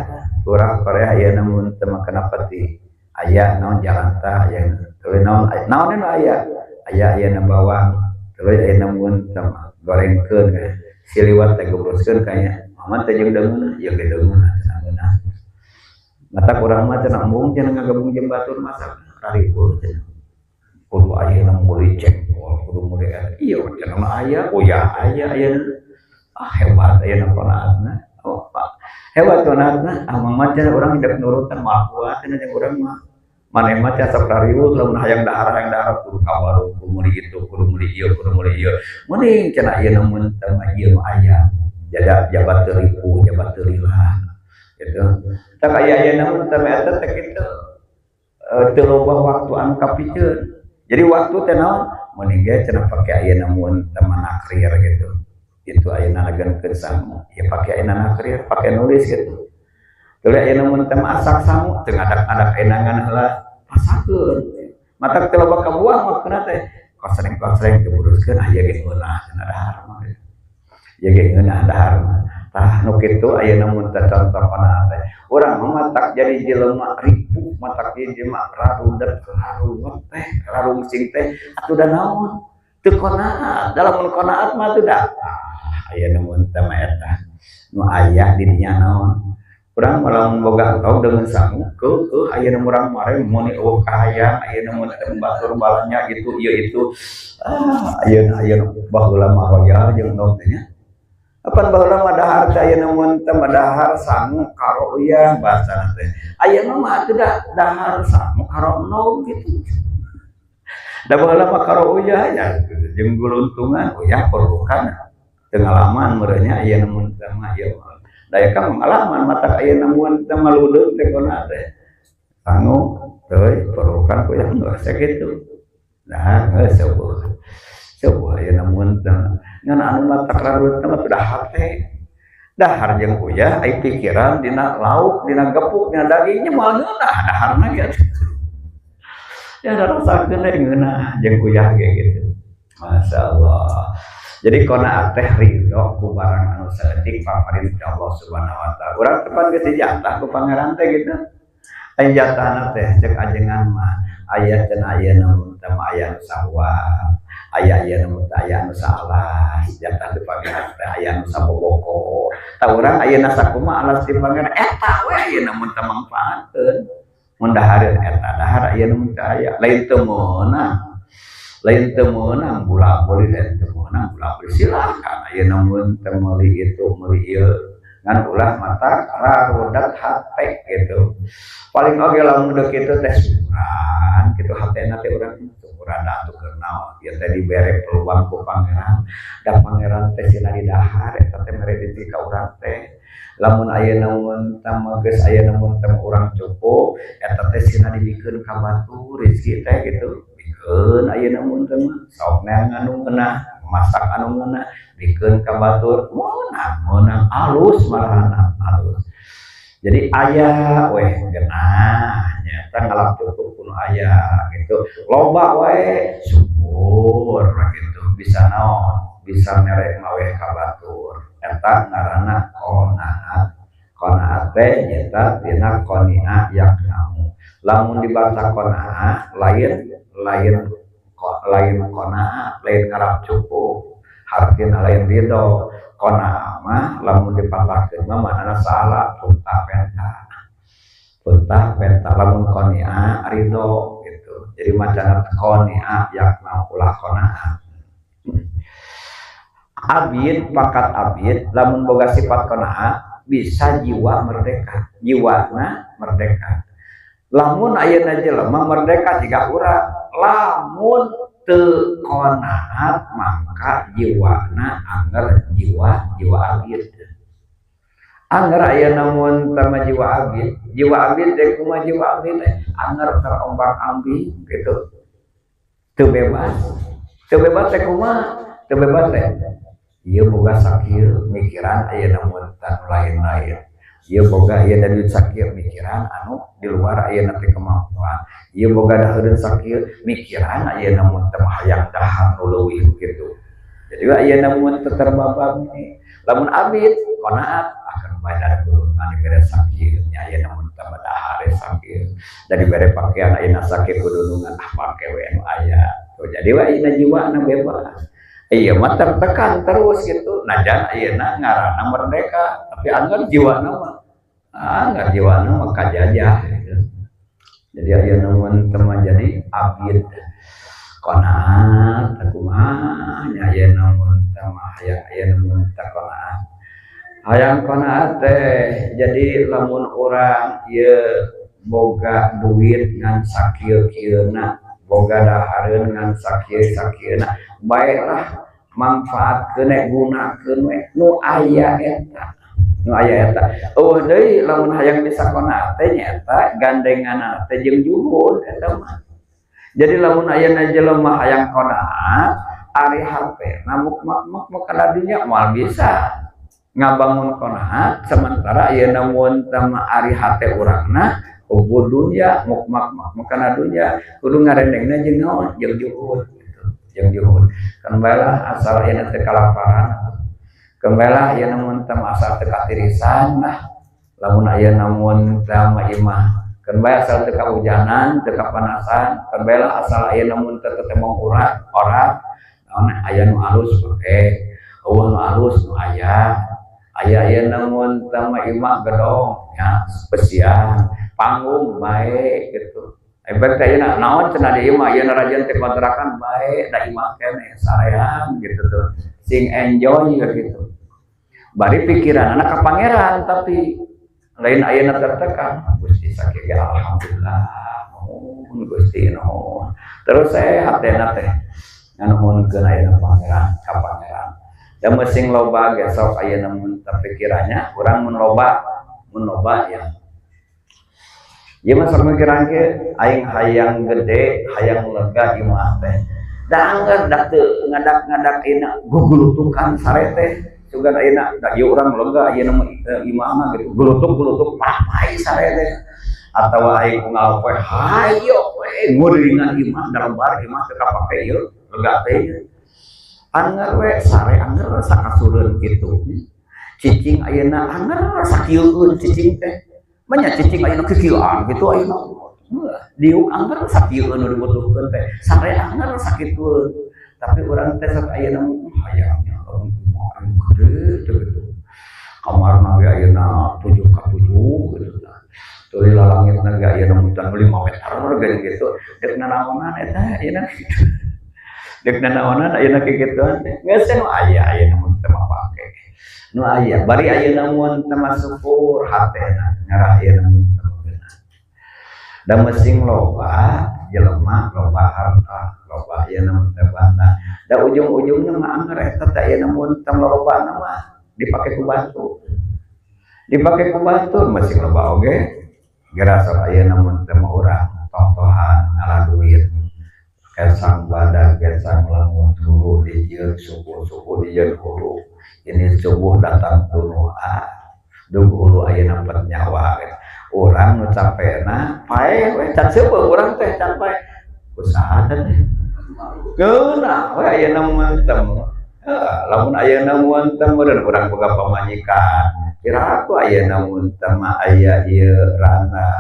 kurang Korea aya mun teu makan peti. Aya naon jalan tah aya tuluy naon naon nu aya? Aya aya bawang. Tuluy aya mun teu gorengkeun siliwat teh gebruskeun kayaknya. Mama teh jeung deungeun, ieu ge deungeun cenah. Mata kurang mah cenah embung cenah ngagabung jeung batur masak rariweuh cenah. Kudu ayeuna meuli jengkol, kudu meuli eta. Ieu cenah mah aya, uyah aya ayeuna. Ah, hebat ayeuna qanaatna. Oh, Pak. Hebat qanaatna. Ah, mama cenah urang hidup nurutan moal kuat cenah jeung urang mah. Maneh mah cenah sok rariweuh lamun hayang dahar kudu ka warung, kudu meuli itu, kudu meuli ieu, kudu meuli ieu. Mending cenah ayeuna mun teu mah ieu nu aya. Jaga jabat teu ripuh, jabat teu lila. Gitu. Tak aya ayeuna mun teu eta teh kitu. Teu loba waktu anu kapiceun. Jadi waktu teh naon? Mending ge cenah pake ayeuna mun teu nakrir gitu. Itu ayeuna lageunkeun sangu, ya pake ayeuna nakrir, pake nulis gitu. Tuluy ayeuna mun teu masak sangu, teu ngadak-ngadak ayeuna ngan heula masakeun. Matak teu loba kabuang waktuna teh. Kosreng-kosreng diburuskeun, ah ieu ge ngeunah cenah dahar mah. Ieu ge ngeunah dahar mah. Tah nu kitu ayeuna mun teh contoh qanaat teh. Urang mah matak jadi jelema ripuh, matak jadi jelema rarudet, raruwet teh, rarungsing teh atuh da naon? Teu qanaat. Da lamun qanaat mah atuh da ah ayeuna mun teh mah eta. Nu aya di dinya naon? Urang mah lamun boga endog deungeun sangu, keukeuh ayeuna urang mare meuni euweuh kahayang ayeuna mun teh batur balanja gitu ieu itu. Ah ayeuna ayeuna baheula mah royal jeung endog teh nya. Apan baheula mah dahar teh ayeuna mun teh mah dahar sangu karo uyah bahasana teh. Ayeuna mah atuh da dahar sangu karo endog gitu. Da baheula mah karo uyah ya jeung guluntungan uyah perlukan. Teu ngalaman meureun nya ayeuna mun teh mah ieu mah. Da ya kan pengalaman matak ayeuna mun teh mah ludeung teh kona teh. Sangu teuy perlukan ku uyah geus sakitu. Nah geus eueuh. Coba ayeuna mun teh ngan anu matak rarut mah teu hate. Dahar jeung uyah ai pikiran dina lauk, dina gepuk, dina dagingnya moal ngeunah daharna ge. Ya da rasakeun we ngeunah jeung uyah ge gitu. Masyaallah. Jadi qanaat teh ridho ku barang anu saeutik paparin ti Allah Subhanahu wa taala. Urang teh pan geus dijatah ku pangeran teh gitu. Ai jatahna teh cek ajengan mah aya cenah ayeuna mun teh mah aya nu sawah, aya ayeuna mun teh aya nu saalas, jatah di pangeran teh aya nu saboboko. Tah urang ayeuna sakumaha alas di pangeran eta we ayeuna mun teh mangfaatkeun. Mun dahareun eta dahar ayeuna mun teh aya, lain teu meunang. Lain teu meunang bola-boli, lain teu meunang bola-boli silakan ayeuna mun teh meuli itu meuli ieu ngan ulah mata rarudat hate gitu. Paling oge lamun deuk kitu teh syukuran kitu hatena teh urang syukuran da atuh keur naon ieu teh dibere peluang ku pangeran, da pangeran teh cenah di dahar eta teh mere rezeki ka urang teh. Lamun ayeuna mun teh mah geus ayeuna mun teh urang cukup eta teh cenah dibikeun ka batur rezeki teh gitu. Bikeun ayeuna mun teh mah sok neangan anu ngeunah, masak anu ngeunah, bikeun ka batur meunang, meunang alus malahan alus. Jadi aya weh geunah nyata ngalap cukup kuno aya gitu. Loba wae syukur gitu bisa naon, bisa mere maweh ka batur. Eta ngaranna qanaat. Qanaat teh nyata dina qani'a yaqna'u. Lamun dibaca qanaah, lain lain lain qanaah, lain ngarap cukup, hartina lain ridho. Qanaah mah lamun dipatahkeun mah maknana salah, puntah penta, puntah penta. Lamun qaniah, ridho gitu. Jadi macana qaniah yakna, ulah qanaah. Abid, pangkat abid, lamun boga sifat qanaah bisa jiwa merdeka, jiwana merdeka. Lamun ayeuna jelema merdeka jika urang, lamun teu qanaat, maka jiwana anger jiwa jiwa abid. Anger ayeuna mun tama jiwa abid. Jiwa abid teh kumaha? Jiwa abid teh anger terombang-ambing gitu, teu bebas. Teu bebas teh kumaha? Teu bebas teh ieu boga sakieu, mikiran ayeuna mun lain-lain. Ieu boga ieu da duit sakieu, mikiran anu di luar ayeuna teh kemampuan. Ieu boga daheureun sakieu, mikiran ayeuna mun teh hayang dahar nu leuwih gitu. Jadi ayeuna mun teu terbabab ini. Lamun abid qanaat akan bayar gulungan, dibere sakieu nya, ayeuna mun teh dahar sakieu, da dibere pakaian ayeuna sakieu, kudunungan, ah, pake we nu aya. Tuh, jadi we ayeuna jiwana bebas. Iya mah tertekan terus gitu. Najan ayeuna ngaranna merdeka, tapi anggar jiwana mah, anggar jiwana mah kajajah gitu. Jadi ayeuna mun teu jadi abid qanaat kumaha nya? Ayeuna mun teu mah hayang, ayeuna mun teu qanaat, hayang qanaat teh. Jadi lamun urang ieu boga duit ngan sakieu-kieuna, boga dahareun ngan sakieu-sakieuna, baiklah manfaatkeun, gunakeun we nu aya eta, nu aya eta. Euweuh deui, lamun hayang bisa qanaat teh nyaeta gandenganna teh jeung juhud eta mah. Jadi lamun ayeuna jelema hayang qanaat, ari hatena muk mak mak kana dunya, moal bisa ngabangun qanaat. Sementara ayeuna mun teh ari hate urangna hubbu dunya, muk mak mak kana dunya, kudu ngarendengna jeung naon? Jeung juhud gitu, jeung juhud. Kan bae asal ayeuna teh kalaparan, keun bae lah ayeuna mun teh asal teu katirisan lah. Lamun ayeuna mun teh imah, keun bae asal teu kahujanan, teu kapanasan. Keun bae lah asal ayeuna mun teu tetemong urang orang naon. Aya nu alus pake, euweuh nu alus, nu aya aya. Ayeuna mun teh imah gedong nya, spesial panggung bae gitu. Efek teh ayeuna naon cenah di imah? Ayeuna rajin teh kontrakan bae, da imah keneh sarean gitu tuh, sing enjoy gitu. Bari pikiran anak ka Pangeran, tapi lain ayeuna tertekan. Gusti, sakieu ge alhamdulillah, nuhun Gusti, nuhun. Terus sehat hatena teh, nganuhunkeun ayeuna Pangeran ka Pangeran. Da sing loba ge sok ayeuna mun pikirannya urang mun loba, mun loba ya. Ieu mah sok mikiran ke aing hayang gede, hayang lega imah teh. Da anggar da teu ngadak-ngadak ayeuna gugulutukan sare teh. Sugan ayeuna da ieu urang lega ayeuna mah imah mah gitu. Gulutuk-gulutuk papai sare teh. Atawa aing unggal poe hayo we nguringan imah, dalam bar imah teu kapake ieu lega teh. Anger we sare, anger sakasureun kitu. Cicing ayeuna anger sakieueun cicing teh. Banyak cicing ayeuna kikieuan gitu ayeuna. Diuk anger sakieueun nu dibutuhkeun teh. Sare anger sakitueun. Tapi urang teh sok ayeuna hayangnya gede teh gitu. Kamarna ge ayeuna 7 ka 7 gitu. Tuluy lalangitna ge ayeuna mutan 5 meter gitu. Dek nanaonan eta ayeuna gitu. Dek nanaonan ayeuna kikituan teh. Geus nu aya ayeuna mun teu pake. Nu aya bari ayeuna mun teu syukur hatena ngarah ayeuna mun teu beunang. Da mesing loba jelema, loba harta, loba ayeuna mun teh banda. Da ujung-ujungna mah anger eta teh ayeuna mun teu lobana mah dipake ku batur. Dipake ku batur masing loba oge. Geura sok ayeuna mun teu mah urang toh-tohan ngala duit. Kesang badag, gesang lamun, hulu dijieun suku, suku dijieun hulu. Ini subuh datang tunuh, ah dug hulu ayeuna pet nyawa. Urang nu capena paeh we, can seupeut urang teh, can paeh usaha teh geunah we ayeuna mun teu. Lamun ayeuna mun teu meureun urang boga pamajikan, kira aku ayeuna mun teu mah aya ieu randa.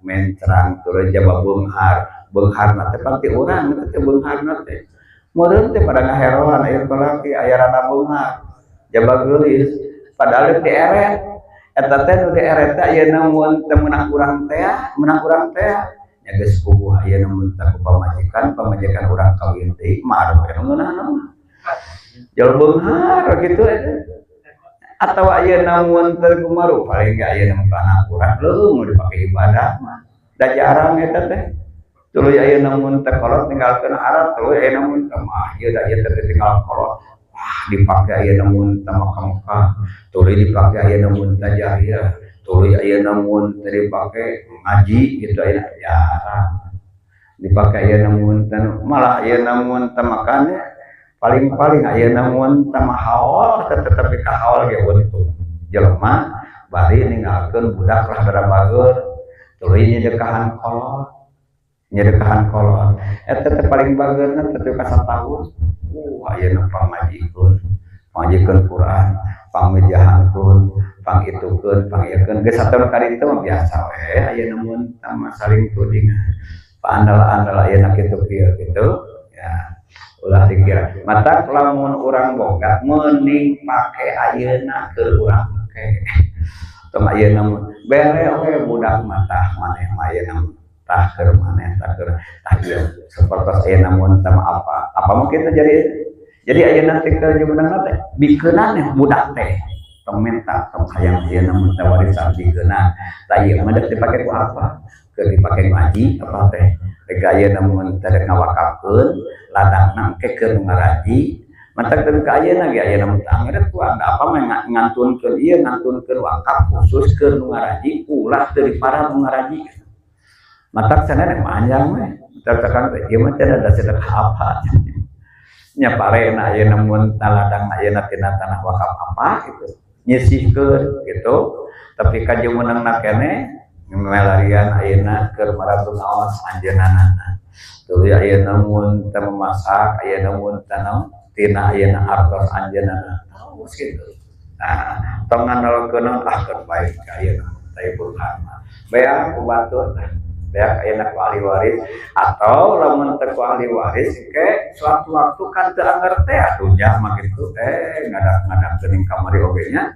Mencrang tuluy jaba beunghar. Beungharna teh pan ti urang eta teh beungharna teh. Meureun teh pada ngaheroan aya kolaki aya rada beunghar. Jaba geulis padahal dieret. Eta teh nu dieret teh ayeuna mun teu meunang urang teh, meunang urang teh. Nya geus puguh ayeuna mun teh ku pamajikan, pamajikan urang kawin deui mah we nu ngeunahna mah. Jol beunghar kitu eta. Atawa ayeuna mun teu kumaha paling ge ayeuna mah anak urang leuh mun dipake ibadah mah. Da jarang eta teh. Tuluy ayeuna mun teh kolot ninggalkeun Arab, tuluy ayeuna mun teh mah ieu da ieu teh tinggal kolot. Wah, dipake ayeuna mun teh Mekah, tuluy dipake ayeuna mun teh jahiliyah, tuluy ayeuna mun teh dipake ngaji gitu ayeuna jarang. Dipake ayeuna mun teh malah ayeuna mun teh makane paling-paling ayeuna mun teh mah haol tetapi ka haol ge untung. Jelema bari ninggalkeun budak lah rada bager, tuluy nyedekahan kolot. Nyedekahan kolot. Eta teh paling bageurna teh ka sataun. Ayeuna pangajikeun, pangajikeun Quran, pangmejahankeun, pangitukeun, pangieukeun. Geus sataun kali itu mah biasa we ayeuna mun tah saling tuding. Paandal-andal ayeuna kitu kieu kitu ya. Ulah dikira. Matak lamun urang boga mending pake ayeuna keur urang make. Tong ayeuna mun bere we budak mah tah maneh mah ayeuna tah keur maneh tah keur tah ieu sapertos ayeuna mun tah apa. Apa mah kitu jadi ayeuna teh keur jumenengna teh bikeunan budak teh. Tong minta tong hayang ayeuna mun teh warisan bikeunan. Tah ieu mah dek dipake ku apa? Keur dipake ngaji apa teh? Rek ayeuna mun teh rek ngawakafkeun ladangna engke keur ngaraji. Matak teu ka ayeuna ge ayeuna mun teh angeureut ku apa mah ngantunkeun ieu ngantunkeun wakaf khusus keur nu ngaraji ulah teu diparah nu ngaraji. Matak cenah panjang we. Matak tekan teh ieu mah cenah da sedekah apa. Nya parena ayeuna mun ladang ayeuna tina tanah wakaf apa gitu. Nyisihkeun gitu. Tapi ka jumenengna keneh melarian ayeuna keur marabung naon anjeunna. Tuluy ayeuna mun teh memasak ayeuna mun teh naon tina ayeuna artos anjeunna. Terus gitu. Nah, tong ngandalkeun naon ah keur baik ayeuna teh beunghar mah. Beak ku batur teh. Beak ayeuna ku ahli waris atau lamun teu ku ahli waris ke suatu waktu kan teu angger teh dunya mah kitu teh ngadak-ngadak geuning kamari oge nya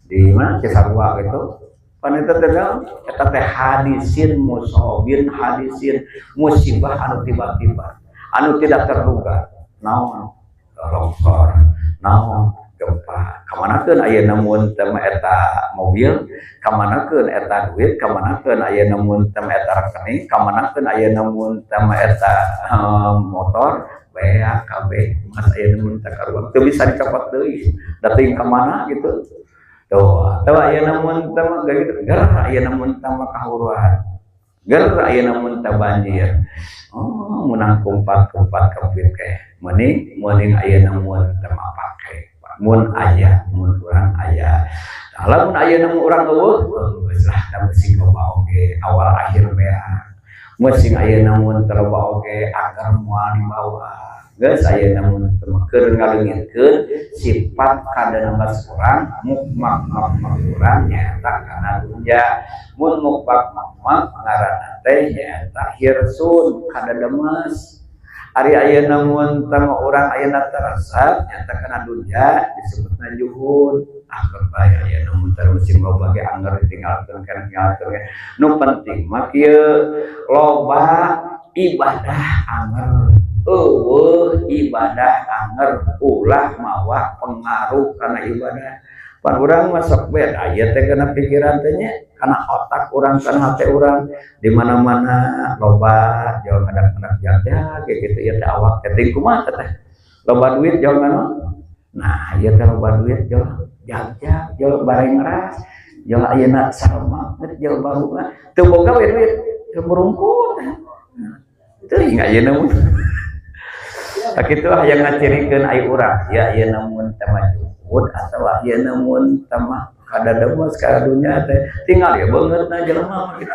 di mana Cisarua gitu. Pan eta teh naon? Eta teh hadisin musobin hadisin musibah anu tiba-tiba anu tidak terduga. Naon? Longsor, naon? Gempa. Kamanakeun ayeuna mun teh eta mobil, kamanakeun eta duit, kamanakeun ayeuna mun teh eta rekening, kamanakeun ayeuna mun teh eta motor, beak kabeh mas ayeuna mun teh karuang teu bisa dicopot deui. Da teuing ka mana gitu. Tuh, atau ayeuna mun teh mah gitu, ger ayeuna mun teh mah kahuruan. Ger ayeuna mun teh banjir. Oh, meunang kumpat-kumpat kempit teh. Mending mending ayeuna mun teh mah pake. Mun aya, mun urang aya. Tah lamun ayeuna mun urang eueuh, geus lah da sing loba oge awal akhir beak. Mun sing ayeuna mun teu loba oge agar moal dibawa. Geus ayeuna mun teu mah keur ngaleungitkeun sifat kadenemes urang mukmak-mak urang nyaeta kana dunya. Mun mukmak-mak ngaranna teh nyaeta hirsun kadenemes. Ari ayeuna mun teu mah urang ayeuna teresep nyaeta kana dunya disebutna juhud. Ah keur bae ayeuna mun teu sing loba ge angger ditinggalkeun kana tinggalkeun. Nu penting mah kieu loba ibadah anger. Eueuh ibadah anger ulah mawa pengaruh kana ibadah. Pan urang mah sok beda ieu teh kana pikiran teh nya, kana otak urang kana hate urang di mana-mana loba jauh ngadak-ngadak jaga kayak gitu ieu teh awak teh teuing kumaha teh. Loba duit jauh ngano. Nah, ieu teh loba duit jauh jag-jag jauh bareng ras, jauh ayeuna sarema jauh baru teu boga we duit, teu merungkut. Teuing ayeuna mun. Tak kitu hayang ngacirikeun ai urang, ya ayeuna mun teh mah juhud atawa ayeuna mun teh mah kadademes ka dunya teh tinggal ya beungeutna jelema mah kitu.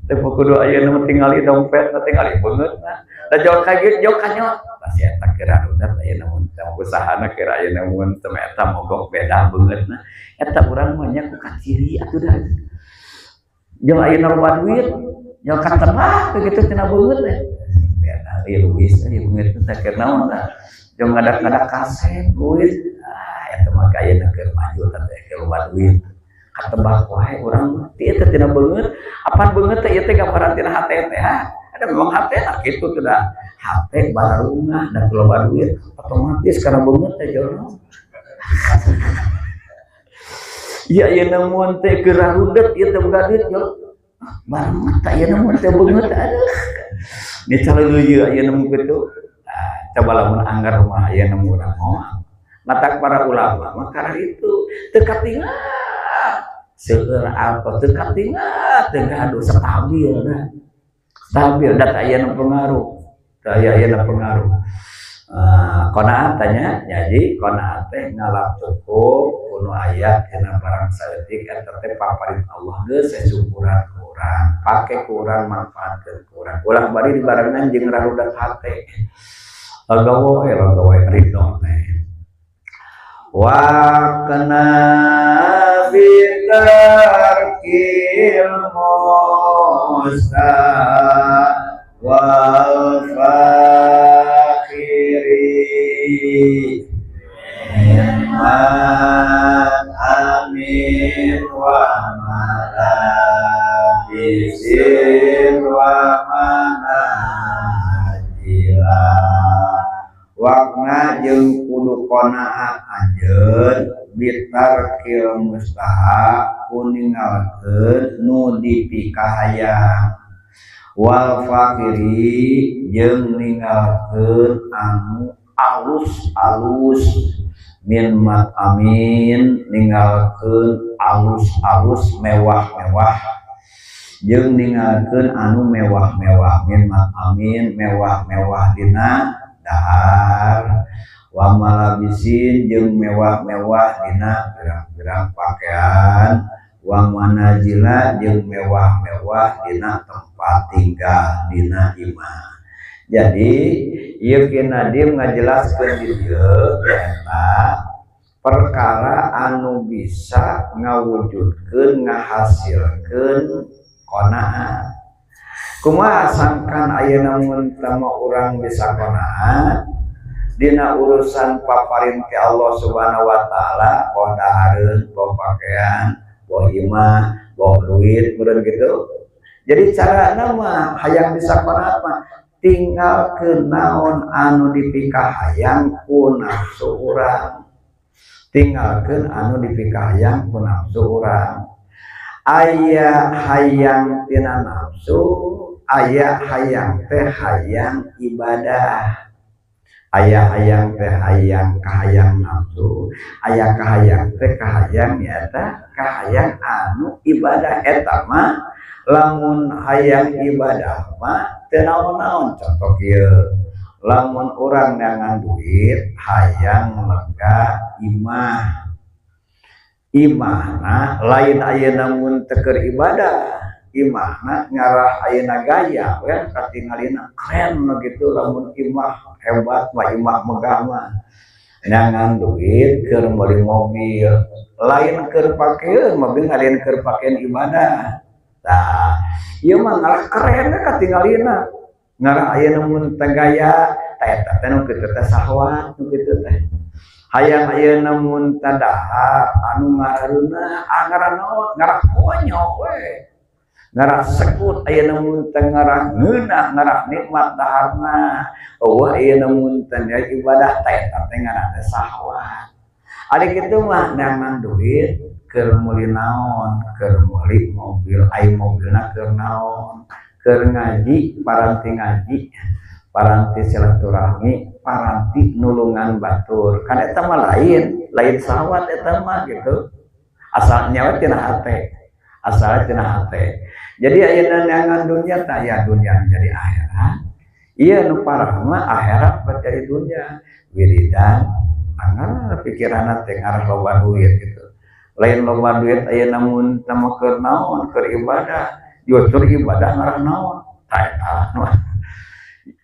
Teh kudu ayeuna mah tingali dompet tingali beungeutna. Da jauh ka jauh ka nyawa pasti eta kira rudat ayeuna mun teh usahana kira ayeuna mun teh eta mogok beda beungeutna. Eta urang mah nya ku kaciri atuh da. Jeung ayeuna loba duit, jeung katebak gitu tina beungeut teh. Beda ieu Luis ieu beungeut teh keur naon tah. Jeung ngadak-ngadak kasep duit. Ah, eta mah ayeuna keur maju teh keur loba duit. Katebak wae urang mah ti teh tina beungeut. Apan beungeut teh ieu teh gambaran tina hate teh. Ada memang hate lah kitu tidak hate bararungah dan loba duit otomatis karena beungeut teh jauh. Ya ieu namun teh keur rudet ieu teh boga duit yo. Barang mata ieu namun teh beungeut aduh. Ni caleuyeut ieu namun kitu. Ah, coba lamun anggar mah ieu namun urang moal. Matak para ulama mah karena itu teu katingal seueur apa teu katingal teu gaduh stabil dah. Stabil da teu aya nu pengaruh. Teu aya nu pengaruh. Qanaah tanya jadi qanaah teh ngalap cukup kuno aya dina barang saeutik eta teh paparin Allah geus syukuran ku urang pake ku urang manfaatkeun ku urang ulah bari dibarengan jeung rarudat hate lagawe lagawe ridho teh wa kana bitarkil musta wal fakhiri amin wa malabisin wa manajila wakna jeung kudu qanaah anjeun bitarkil mustaha ku ninggalkeun nu dipikahayang wal fakhiri jeung ninggalkeun anu alus-alus min amin ninggalkeun alus-alus mewah-mewah jeung ninggalkeun anu mewah-mewah min amin mewah-mewah dina dahar wa malabisin jeung mewah-mewah dina pirang-pirang pakaian wa manazila jeung mewah-mewah dina tempat tinggal dina imah. Jadi ieu Ki Nadim ngajelaskeun di dieu nyaeta perkara anu bisa ngawujudkeun ngahasilkeun qanaah. Kumaha sangkan ayeuna mun tama urang bisa qanaah dina urusan paparin ti Allah Subhanahu wa taala, boh dahareun, boh pakaian, boh imah, boh duit, meureun kitu. Jadi carana mah hayang bisa qanaah mah tinggal ke naon anu dipikahayang ku nafsu urang. Tinggalkeun anu dipikahayang ku nafsu urang. Aya hayang tina nafsu, aya hayang teh hayang ibadah. Aya hayang teh hayang kahayang nafsu, aya kahayang teh kahayang nyata kahayang anu ibadah. Eta mah lamun hayang ibadah mah teu naon-naon. Contoh kieu, lamun urang neangan duit hayang lega imah, imahna lain ayeuna mun teu keur ibadah, imahna ngarah ayeuna gaya we katingalina keren gitu. Lamun imah hebat mah, imah megah mah neangan duit keur meuli mobil, lain keur pakeun mobil, lain keur pakeun ibadah. Tah ieu mah ngarah keren we katingalina, ngarah ayeuna mun teh gaya. Tah eta teh nu kitu teh sahwat. Nu kitu teh hayang ayeuna mun teh dahar anu ngarareunah, ah ngarah naon, ngarah konyol we, ngarah sekut ayeuna mun teh, ngarah ngeunah, ngarah nikmat daharna, eueuh ayeuna mun teh ibadah. Tah eta teh ngaranna teh sahwat. Ari kitu mah neangan duit keur meuli naon? Keur meuli mobil. Ai mobilna keur naon? Keur ngaji, paranti ngaji, paranti silaturahmi, paranti nulungan batur kan. Eta mah lain, lain sahwat eta mah gitu. Asalnya we tina hate, asalnya tina hate. Jadi ayeuna neangan dunya tah ya dunya jadi akhirat. Ieu nu parah mah akhirat jadi dunya. Wiridan anggar pikiranna teh ngarah loba duit gitu. Lain loba duit ayeuna mun nama keur naon? Keur ibadah. Justru ibadah ngarah naon? Tah eta.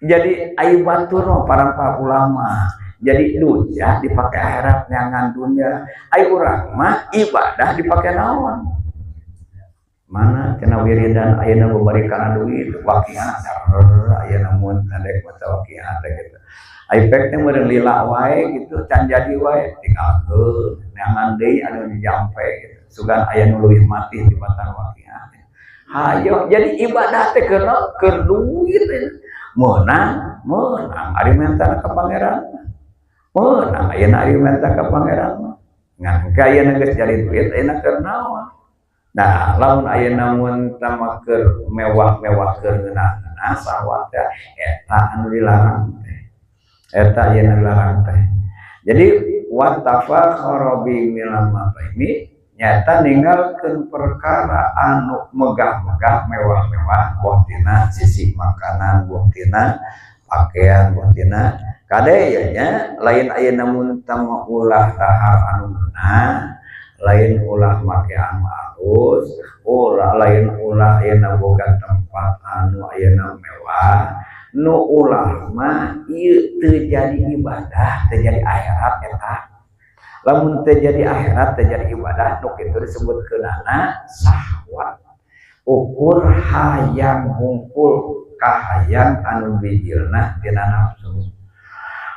Jadi ayo batur mah para ulama. Jadi dunya dipakai akhirat, neangan dunya. Ayo urang mah ibadah dipakai naon? Mana cenah wiridan ayeuna babari kana duit waqiah ayeuna mun tadek maca waqiah teh gitu. Ai pek teh meureun lila wae gitu, can jadi wae, tinggalkeun, neangan deui anu dijampe gitu. Sugan aya nu leuwih mati tibatan waqiah. Hayo jadi ibadah teh keur keur duit. Meunang, meunang ari menta ka pangeran. Meunang ayeuna ari menta ka pangeran. Ngan ayeuna geus jadi duit, ayeuna keur naon? Nah, lamun ayeuna mun tama keur mewah-mewah, keur ngeunah-ngeunah, sahwat teh eta anu dilarang teh. Eta ayeuna dilarang teh. Jadi wattafakhara bi ini nyata ninggalkeun perkara anu megah-megah, mewah-mewah, boh tina sisi makanan, boh tina pakaian, boh tina kade ya nya. Lain ayeuna mun tama ulah dahar anu meunah, lain ulah make anu alus, ulah, lain ulah ayeuna boga tempat anu ayeuna mewah. Nu ulah mah ieu teu jadi ibadah, teu jadi akhirat. Eta lamun teu jadi akhirat, teu jadi ibadah, nu kitu disebut keunana sahwat, ukur hayang hungkul, kahayang anu bijilna tina nafsu.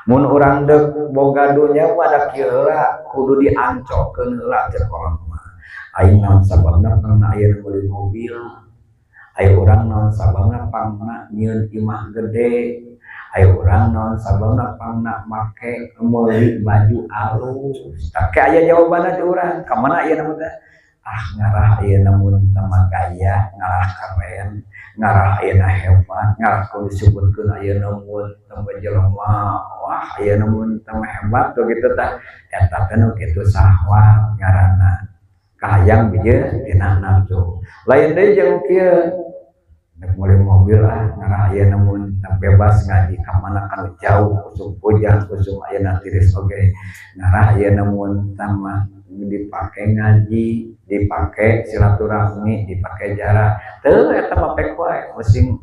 Mun urang deuk boga dunya mah da kieu heula, kudu diancokeun heula. Cek urang mah, aing naon sababna pangna aya meuli mobil, aya urang naon sababna pangna nyieun imah gede, aya urang naon sababna pangna make meuli baju alus. Tah, aya jawabanna di urang ka mana ayeuna mah teh? Ah, ngarah ayeuna mun tama gaya, ngarah keren, ngarah ayeuna hebat, ngarah kudu disebutkeun ayeuna mun tama jelema, wah, ayeuna mun tama hebat tuh gitu. Tah, eta teh nu kitu sahwat ngaranna, kahayang bijil tina nafsu. Lain deui jeung kieu, rek meuli mobil, ah, ngarah ayeuna mun bebas ngaji ka mana kan jauh, usum hujan, usum ayeuna tiris oge, ngarah ayeuna mun tama dipake ngaji, dipake silaturahmi, dipake jarak teu, eta mah pek wae musing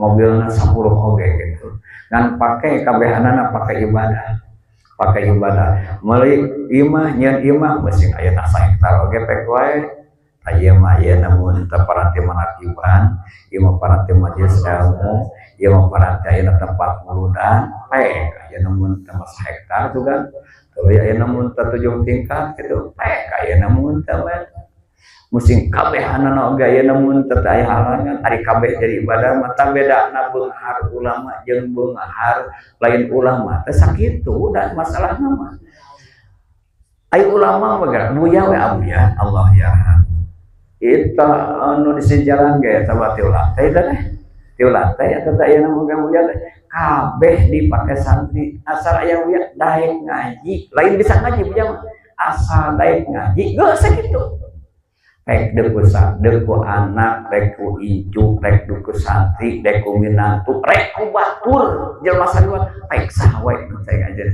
mobilna 10 oge gitu. Ngan pake kabehanana, pake ibadah, pake ibadah. Meuli imah, nyieun imah musing ayeuna sahektar oge pek wae. Ieu mah ayeuna mun teu paranti manakiban, ieu mah paranti majelis ilmu, ieu mah paranti ayeuna tempat muludan, pek ayeuna mun teu hektar tuh kan. Teu ayeuna mun teu 7 tingkat gitu, pek ayeuna mun teu musing kabehanana oge ayeuna mun teu aya halangan. Ari kabeh jadi ibadah mah, tah bedana beunghar ulama jeung beunghar lain ulama teh sakitu dan masalahna mah. Ai ulama mah geura buya we, abuya Allah ya. Eta anu di jalan ge eta mah tiu lantai teh, tiu lantai eta teh ayeuna mah buya teh kabeh dipake santri, asal aya buya daek ngaji, lain bisa ngaji buya mah, asal daek ngaji geus sakitu. Rek deuk ku anak, rek ku incu, rek ku santri, rek ku minantu, rek ku batur jelema saliwat, rek saha wae nu saya ngajar,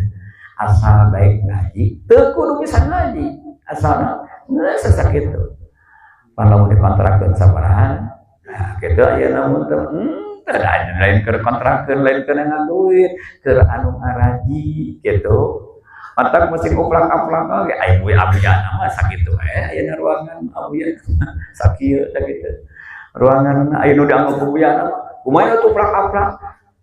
asal daek ngaji, teu kudu bisa ngaji, asal geus sakitu. Pan lamun dikontrakeun sabaraha? Nah, kitu ayeuna mun teh teu lain keur kontrakeun, lain keur ngan duit, keur anu ngaraji gitu. Matak mesti uplak-aplak oge aya buya abuyana mah sakitu we ayeuna ruangan abuya sakieu sakitu. Ruangan aya nu dianggap buyana mah kumaha tuh uplak-aplak?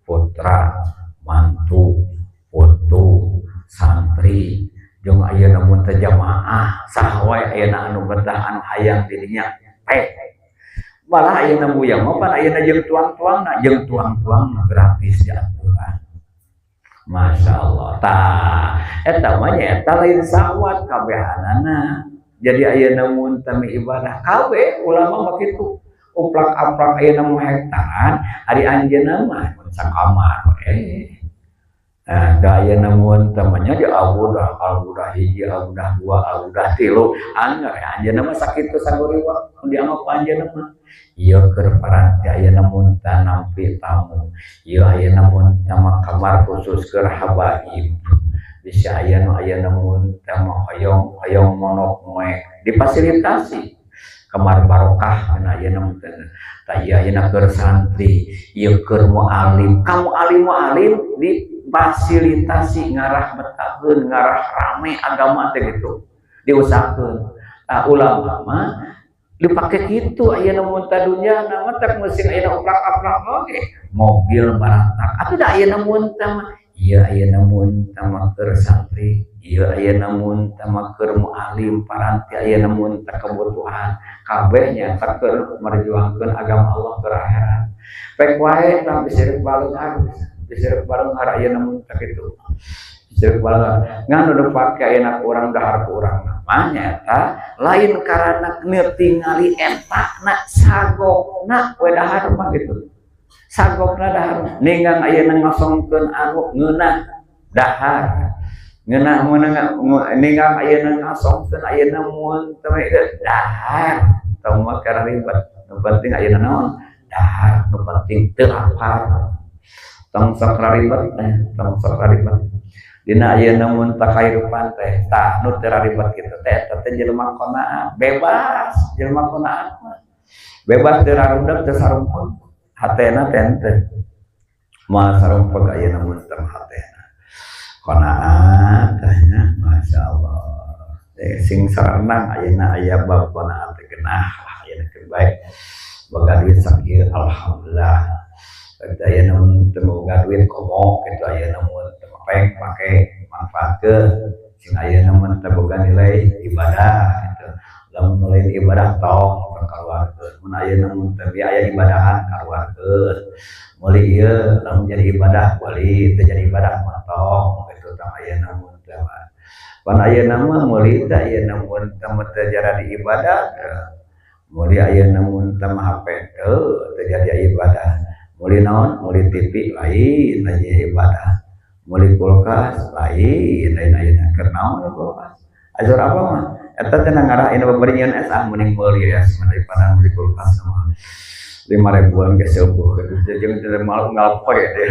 Putra, mantu, putu, santri, jeung ayeuna mun teh jamaah saha wae ayeuna anu betah, anu hayang didinya pek. Malah ayeuna buya mah pan ayeuna jeung tuang-tuangna, jeung tuang-tuangna gratis diaturan. Masya Allah. Tah, eta mah nya eta lain sahwat, kabehanana jadi ayeuna mun tami ibadah kabeh. Ulama mah kitu, uplak-aplak ayeuna mu hektaran, ari anjeunna mah mun sakamar we. Nah, da ayeuna mun tamanya di abudah, abudah hiji, abudah dua, abudah tilu, angger anjeunna mah sakitu saguriwak dianggap anjeunna mah. Ieu keur paranti ayeuna mun nampi tamu, ieu ayeuna mun mah kamar khusus keur habaib. Bisa aya nu ayeuna mun mah hoyong hoyong monok moek difasilitasi. Kamar barokah kana ayeuna mun teh. Tah, ieu ayeuna keur santri, ieu keur mualim, ka mualim mualim di fasilitasi ngarah betaheun, ngarah rame agama teh gitu diusahakeun. Tah, ulama mah Dipake kitu ayeuna mun ta dunya na mah tak mesin ayeuna uplak-aplak oge mobil barantak atuh da ayeuna mun ta mah ieu ayeuna mun ta mah keur santri, ieu ayeuna mun ta mah keur mualim paranti, ayeuna mun ta kebutuhan kabeh nya keur merjuangkeun agama Allah keur akhirat. Pek wae tah bisa rek baleunghar, bisa rek baleunghar ayeuna mun ta kitu. Bisa rek baleunghar ngan nu dipake ayeuna ku urang dahar ku urang namanya eta lain karana tingali eta na sagokna we dahar mah gitu. Sagokna dahar ningang ayeuna ngosongkeun anu ngeunah dahar. Ngeunah meunang ningang ayeuna ngosongkeun ayeuna mun teh dahar. Tong mah keur ribet. Nu penting ayeuna naon? Dahar, nu penting teu lapar. Tong sok ribet teh, tong sok ribet. Dina ayeuna mun ta kahirupan teh, tah nu teu ribet kitu teh eta teh jelema qanaah, bebas jelema qanaah mah. Bebas teu rarudet teu sarumpeng. Hatena teh henteu. Moal sarumpeng ayeuna mun teh hatena. Qanaah teh nya, masyaallah. Sing sarenang ayeuna aya bab qanaah teh genah lah ayeuna keur baik. Boga duit sakieu alhamdulillah. Eta ayeuna mun teu boga duit komo kitu ayeuna mun teu pek pake manfaatkeun. Sing ayeuna mun teu boga nilai ibadah kitu. Lamun lain ibadah tong kaluarkeun. Mun ayeuna mun teu aya ibadahan kaluarkeun. Meuli ieu lamun jadi ibadah meuli, teu jadi ibadah mah tong kitu tah ayeuna mun teu. Pan ayeuna mah meuli teh ayeuna mun teu teu jadi ibadah. Meuli ayeuna mun teu mah HP teu teu jadi ibadah. Meuli naon? Meuli TV lain aja ibadah. Meuli kulkas lain lain ayeuna keur naon kulkas. Azur apa mah? Eta teh ngarah ayeuna babari nyieun es ah mending meuli es daripada meuli kulkas mah. 5 ribuan ge seueuh jeung teu mal ngalpoe deh.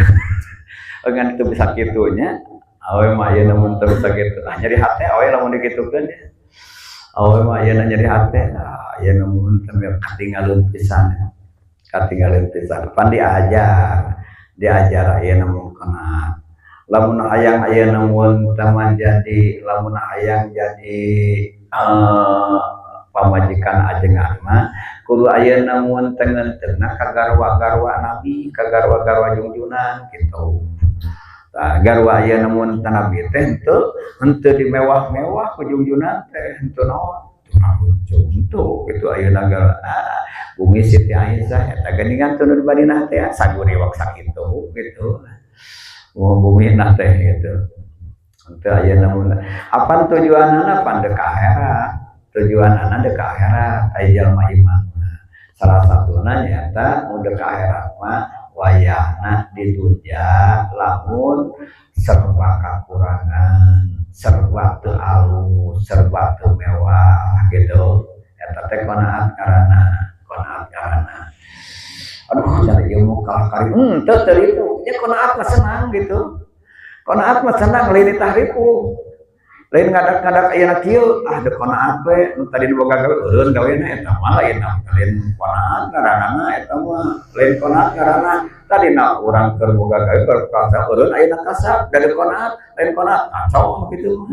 Ngan teu bisa kitu nya. Awe mah ayeuna mun teu bisa kitu. Ah nyeri hate awe lamun dikitukeun nya. Awe mah ayeuna nyeri hate, ah ayeuna mun teu katinggalun pisan. Katinggalun pisan. Pan diajar, diajar ayeuna mun kana. Lamun hayang ayeuna mun teu jadi, lamun hayang jadi pamajikan ajengan mah kudu ayeuna mun teu ngenteuna ka garwa-garwa nabi, ka garwa-garwa jungjunan kitu. Tah garwa ayeuna mun teu nabi teh henteu henteu dimewah-mewah ku jungjunan teh henteu naon. Henteu kitu ayeuna garwa. Ah, bumi Siti Aisyah eta geuningan teu nu di Madinah teh saguriwak sakitu gitu. Oh, bumi na teh gitu. Henteu ayeuna mun apan tujuanana pan deuk ka akhirat. Tujuanana deuk ka akhirat aya jalma iman. Salah satuna nyaeta mun deuk ka akhirat mah wayahna di dunya lamun serba kakurangan, serba teu alus, serba teu mewah gitu. Eta teh qanaat karana, qanaat karana. Aduh cari ilmu kalah kari, teu teu ripuh. Nya qanaat mah senang gitu. Qanaat mah senang lain ditahripuh. Lain ngadak-ngadak ayeuna kieu, ah deuk qanaat we, nu tadi boga gawe eureun gawena eta mah lain lain qanaat ngaranna eta mah lain qanaat ngaranna. Tadina urang keur boga gawe keur kasab eureun ayeuna kasab, da deuk qanaat, lain qanaat kacau kitu mah.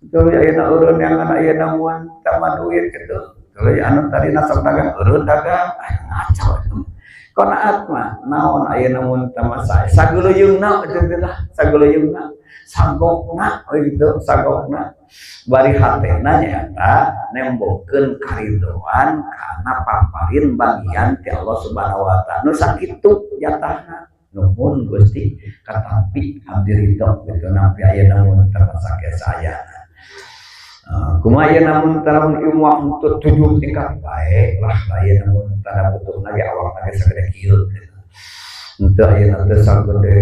Tuluy ayeuna eureun yang kana ayeuna moal tambah duit gitu. Tuluy anu tadina sok dagang eureun dagang, ah ngaco eta mah. Qanaat mah naon ayeuna mun tambah sae sageuleuyeungna eta teh lah, sageuleuyeungna. Sagokna we gitu, sagokna. Bari hatena nyaeta nembokeun karidoan kana paparin bagian ti Allah Subhanahu wa taala. Nu sakitu jatahna. Nuhun Gusti katampi abdi ridho gitu nampi ayeuna mun termasake sayana. Kumaha ayeuna mun lamun ilmu untuk 7 tingkat bae lah ayeuna mun tanda butuhna ge awakna ge sagede kieu gitu. Henteu ayeuna teh sagede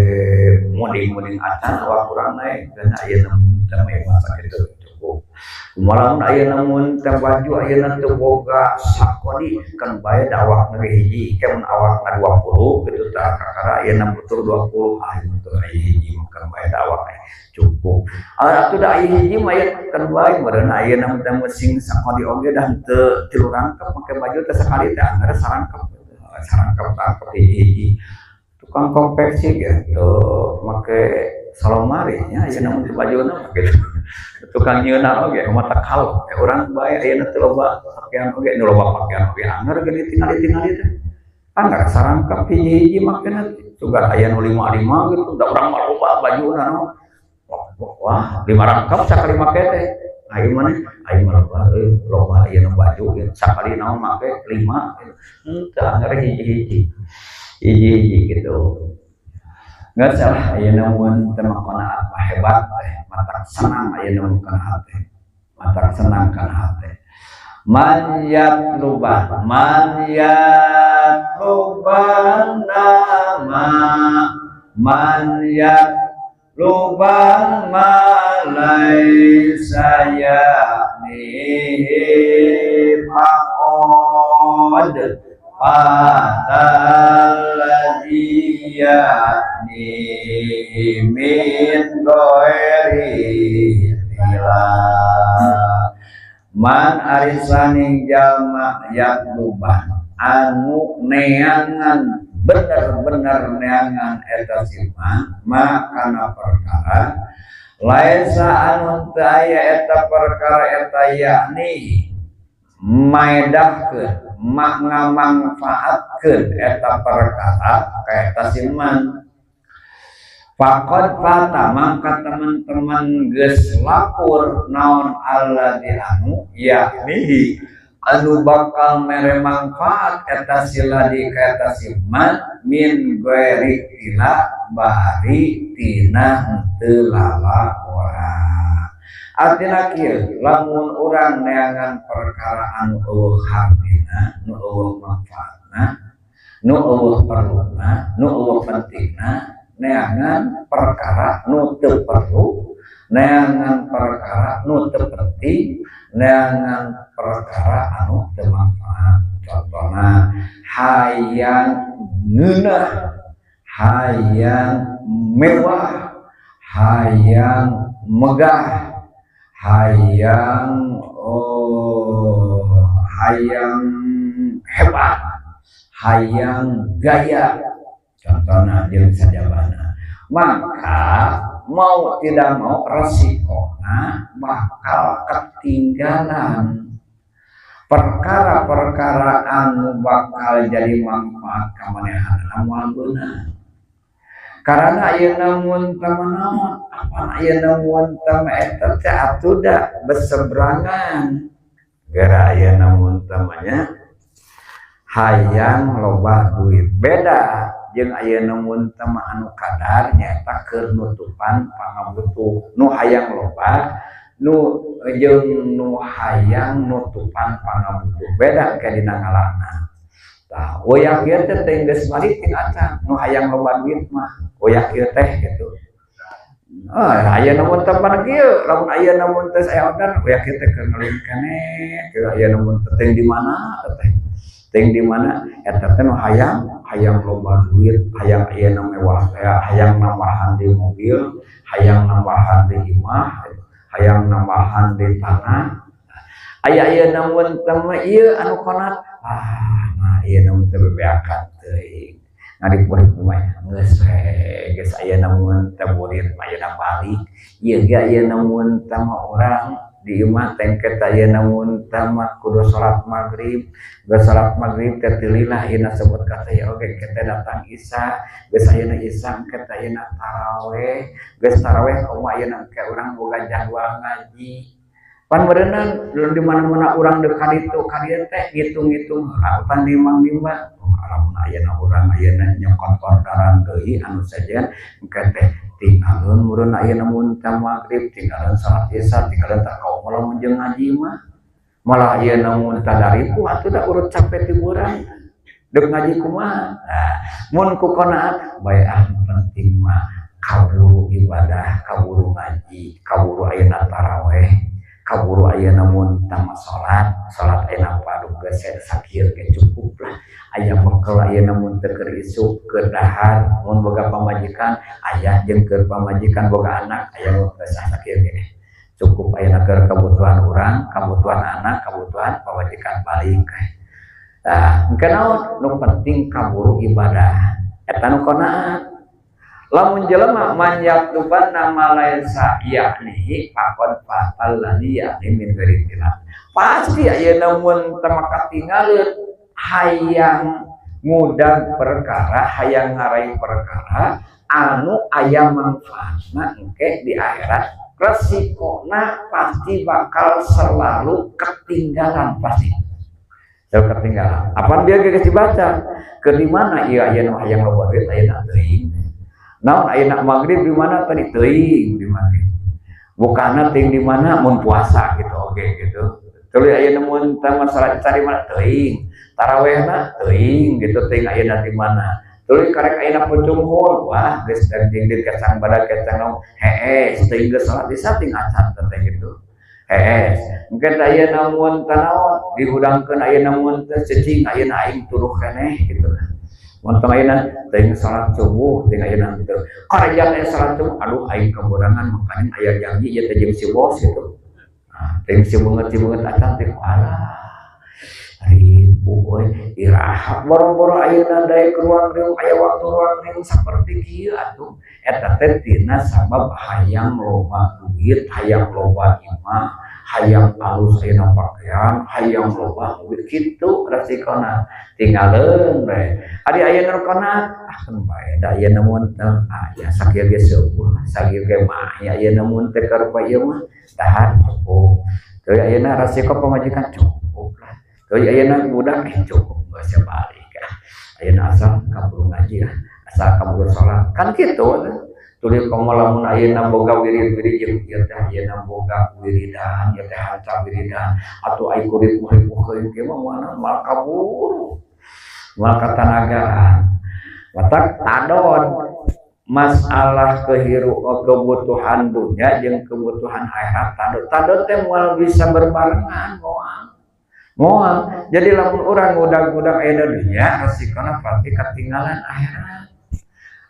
munding-munding acan awak urang naik dan ayeuna mun teh mewah sakitu cukup. Kumaha lamun ayeuna mun teh baju ayeuna teu boga sakodi kan bae da awakna ge hiji ke mun awakna 20 kitu tah kakara ayeuna butuh 20 ah butuh aya hiji mah kan bae da awakna cukup. Ah atuh da aya hiji mah aya kan bae meureun ayeuna mun teh sing sakodi oge da henteu 3 rangkep make baju teh sakali teh anggar sarangkep. Sarangkep-sarangkep hiji-hiji. Tukang konveksi gitu make salomari nya ayeuna mun bajuna mah gitu. Tukang nyeuna oge mata kalau urang bae ayeuna teu loba pakaian oge, nu loba pakaian oge anger geuning tingali-tingali teh. Angger sarangkap hiji-hiji makena sugan aya nu lima-lima gitu, da urang mah loba bajuna no. Wah, lima rangkap sakali make teh. Aing mah aing mah loba euy, loba ayeuna baju sakali naon make lima. Henteu, angger hiji-hiji. Hiji-hiji gitu. Nggak salah ayeuna mun teu qanaat mah hebat teh, matak senang ayeuna mun qanaat teh. Matak senang kana hate. Man yatluba, man yatluba nama, man yatluba ma laisa ya'nihi faqad fatalladzi ya'nihi min ghairi ila. Man arisaning jalma yatluban anu neangan, bener-bener neangan eta sima makana perkara laisa anu teu aya eta perkara eta yakni maedahkeun mak ngamangfaatkeun eta perkara ka eta siman, faqad fata mangka teman-teman geus lapor naon alladzi anu yakni anu bakal mere manfaat eta siladi ka eta siman min ghairi ila bari tina henteu lalakora. Artina kieu, lamun urang neangan perkara anu eueuh hartina, nu eueuh manfaatna, nu eueuh perluna, nu eueuh pentingna, neangan perkara nu teu perlu, neangan perkara nu teu penting, neangan perkara anu teu manfaat. Contohna hayang ngeunah, hayang mewah, hayang megah, hayang oh, hayang hebat, hayang gaya, contohnya jeung sajabana, maka mau tidak mau resikona bakal ketinggalan perkara-perkara anu bakal jadi manfaat ka manehanna moal beunang. Karena ayeuna mun teh naon, apan ayeuna mun teh eta teh atuh da beseberangan. Gara ayeuna mun teh nya hayang loba duit, beda jeung ayeuna mun teh anu kadar nyaeta keur nutupan pangabutuh. Nu hayang loba nu jeung nu hayang nutupan pangabutuh beda ke dina ngalana. Tah, wayah kieu teh teh geus balik ting acan nu hayang loba duit mah wayah kieu teh gitu. Ah, ayeuna mun teh pan kieu, lamun ayeuna mun teh saya order wayah kieu teh keur ngelim keneh, kieu ayeuna mun teh teh di mana teh? Teh di mana eta teh nu hayang, hayang loba duit, hayang ayeuna mewah teh, hayang nambahan di mobil, hayang nambahan di imah, hayang nambahan di tanah. Aya ayeuna mun teh mah ieu anu konat, ah, nah ayeuna mun teh bebeakan teuing. Ngaripur-ripur mah geus we, geus ayeuna mun teh burit ayeuna balik. Ieu ge ayeuna mun teh mah urang di imah tengket ayeuna mun teh mah kudu salat maghrib, geus salat maghrib teh teulilah ayeuna sebut kata ya oge kita datang isya, geus ayeuna isya kita ayeuna taraweh, geus taraweh komo ayeuna ke urang boga jadwal ngaji. Pan berenang di mana-mana urang deuk ka ditu ka dieu teh ngitung-ngitung pan nimbang-nimbang. Oh, lamun ayeuna urang ayeuna nyokot orderan deui anu sajian engke teh tinggalkeun meureun ayeuna mun teh maghrib, tinggalkeun salat isya, tinggalkeun tah kaum lamun jeung ngaji mah. Malah ayeuna mun tadaripu atuh da urut capek ti urang. Deuk ngaji kumaha? Nah, mun ku qanaat bae ah penting mah kaburu ibadah, kaburu ngaji, kaburu ayeuna taraweh, kaburu ayeuna mun tama salat, salat ayeuna padu geus sakieu ge cukup lah. Aya bekal ayeuna mun teu keur isuk keur dahar, mun boga pamajikan aya jeung keur pamajikan boga anak aya geus sakieu ge cukup ayeuna keur kebutuhan urang, kebutuhan anak, kebutuhan pamajikan balik. Tah, engke naon nu penting kaburu ibadah. Eta nu qanaat. Lamun jelema man yatlubanna ma laisa ya'nihi faqad fatal ladzi ya'ni min ghairi. Pasti ayeuna mun teu katinggaleun hayang ngudag perkara, hayang ngarai perkara anu aya manfaatna engke di akhirat, resikona pasti bakal selalu ketinggalan, pasti selalu ketinggalan. Apa dia geus dibaca ke di mana ieu? Aya nu hayang loba duit ayeuna teuing. Naon ayeuna maghrib di mana tadi? Teuing di maghrib. Bukana teuing di mana mun puasa gitu, oke gitu. Tuluy ayeuna mun masalah cari mana teuing. Tarawehna teuing gitu, teuing ayeuna di mana. Tuluy karek ayeuna pucung, wah geus daging di kacang badak kacang naon hees teuing geus salat di sating acan teh gitu. Hees. Mungkin ayeuna mun tanaon dihudangkeun ayeuna mun teh cicing ayeuna aing turuh keneh gitu. Mun tong ayeuna teuing salat subuh, teuing ayeuna teu. Karejat aya salat subuh, aduh aing kaborangan makanin aya janji ieu teh jeung si bos gitu. Nah, teuing si beungeut acan teh alah. Ribu euy, iraha boro-boro ayeuna daek ruang riung, aya waktu ruang riung saperti kieu atuh. Eta teh tina sabab hayang loba duit, hayang loba imah, hayang alus ayeuna pakaian, hayang loba duit kitu resikona. Tinggalkeun we. Ari ayeuna kana ah keun bae da ayeuna mun teh aya sakieu ge seueuh, sakieu ge mah ayeuna mun teh karupa ieu mah dahar cukup. Teuing ayeuna resiko pamajikan cukup lah. Teuing ayeuna budak cukup geus balik ah. Ayeuna asal kaburu ngaji lah, asal kaburu salat. Kan kitu. Tuluy komo lamun ayeuna boga wirid-wirid jeung ieu teh ayeuna boga wiridan, ieu teh harta wiridan atuh ai kurit-ripuh kieu mah moal moal kaburu. Moal katanagaan. Matak tadon masalah kehiru kebutuhan dunia jeung kebutuhan akhirat tadon. Tadon teh moal bisa berbarengan, moal. Moal. Jadi lamun urang ngudag-ngudag ayeuna dunia resikona pasti ketinggalan akhirat.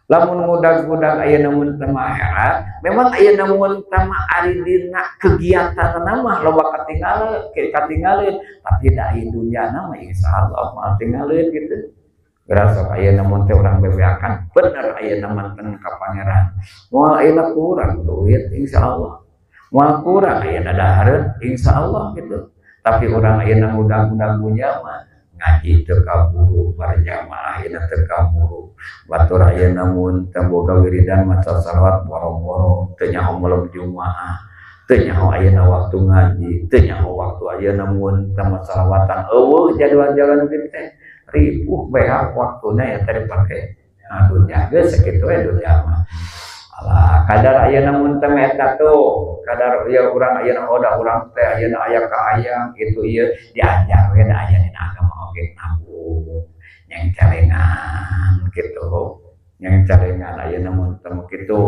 Lamun ngudag-ngudag ayeuna mun teu akhirat, memang ayeuna mun teu ari dina kegiatan mah loba katinggalan, katinggalin, tapi da dunia mah insyaallah moal tinggalin gitu. Geura sok ayeuna mun teh urang bebeakan bener ayeuna manten ka pangeran. Moal ayeuna kurang duit insyaallah. Moal kurang ayeuna dahareun insyaallah gitu. Tapi urang ayeuna ngudag-ngudag dunya mah ngaji teu kaburu, berjamaah ayeuna teu kaburu. Batur ayeuna mun teu boga wiridan maca salawat boro-boro, teu nyaho malam Jumaah, teu nyaho ayeuna waktu ngaji, teu nyaho waktu ayeuna mun teu masalawatan, eueuh jadwal-jadwal kitu teh. Ripuh beak waktunya ya tadi pake. Nah, dunia geus sakitu we dunia mah. Alah, kadar ayeuna mun teh eta tuh, kadar ieu urang ayeuna oda urang teh ayeuna aya kaayang kitu ieu diajar we da aya dina agama oge nabung, yang celengan gitu. Yang celengan ayeuna mun teh kitu.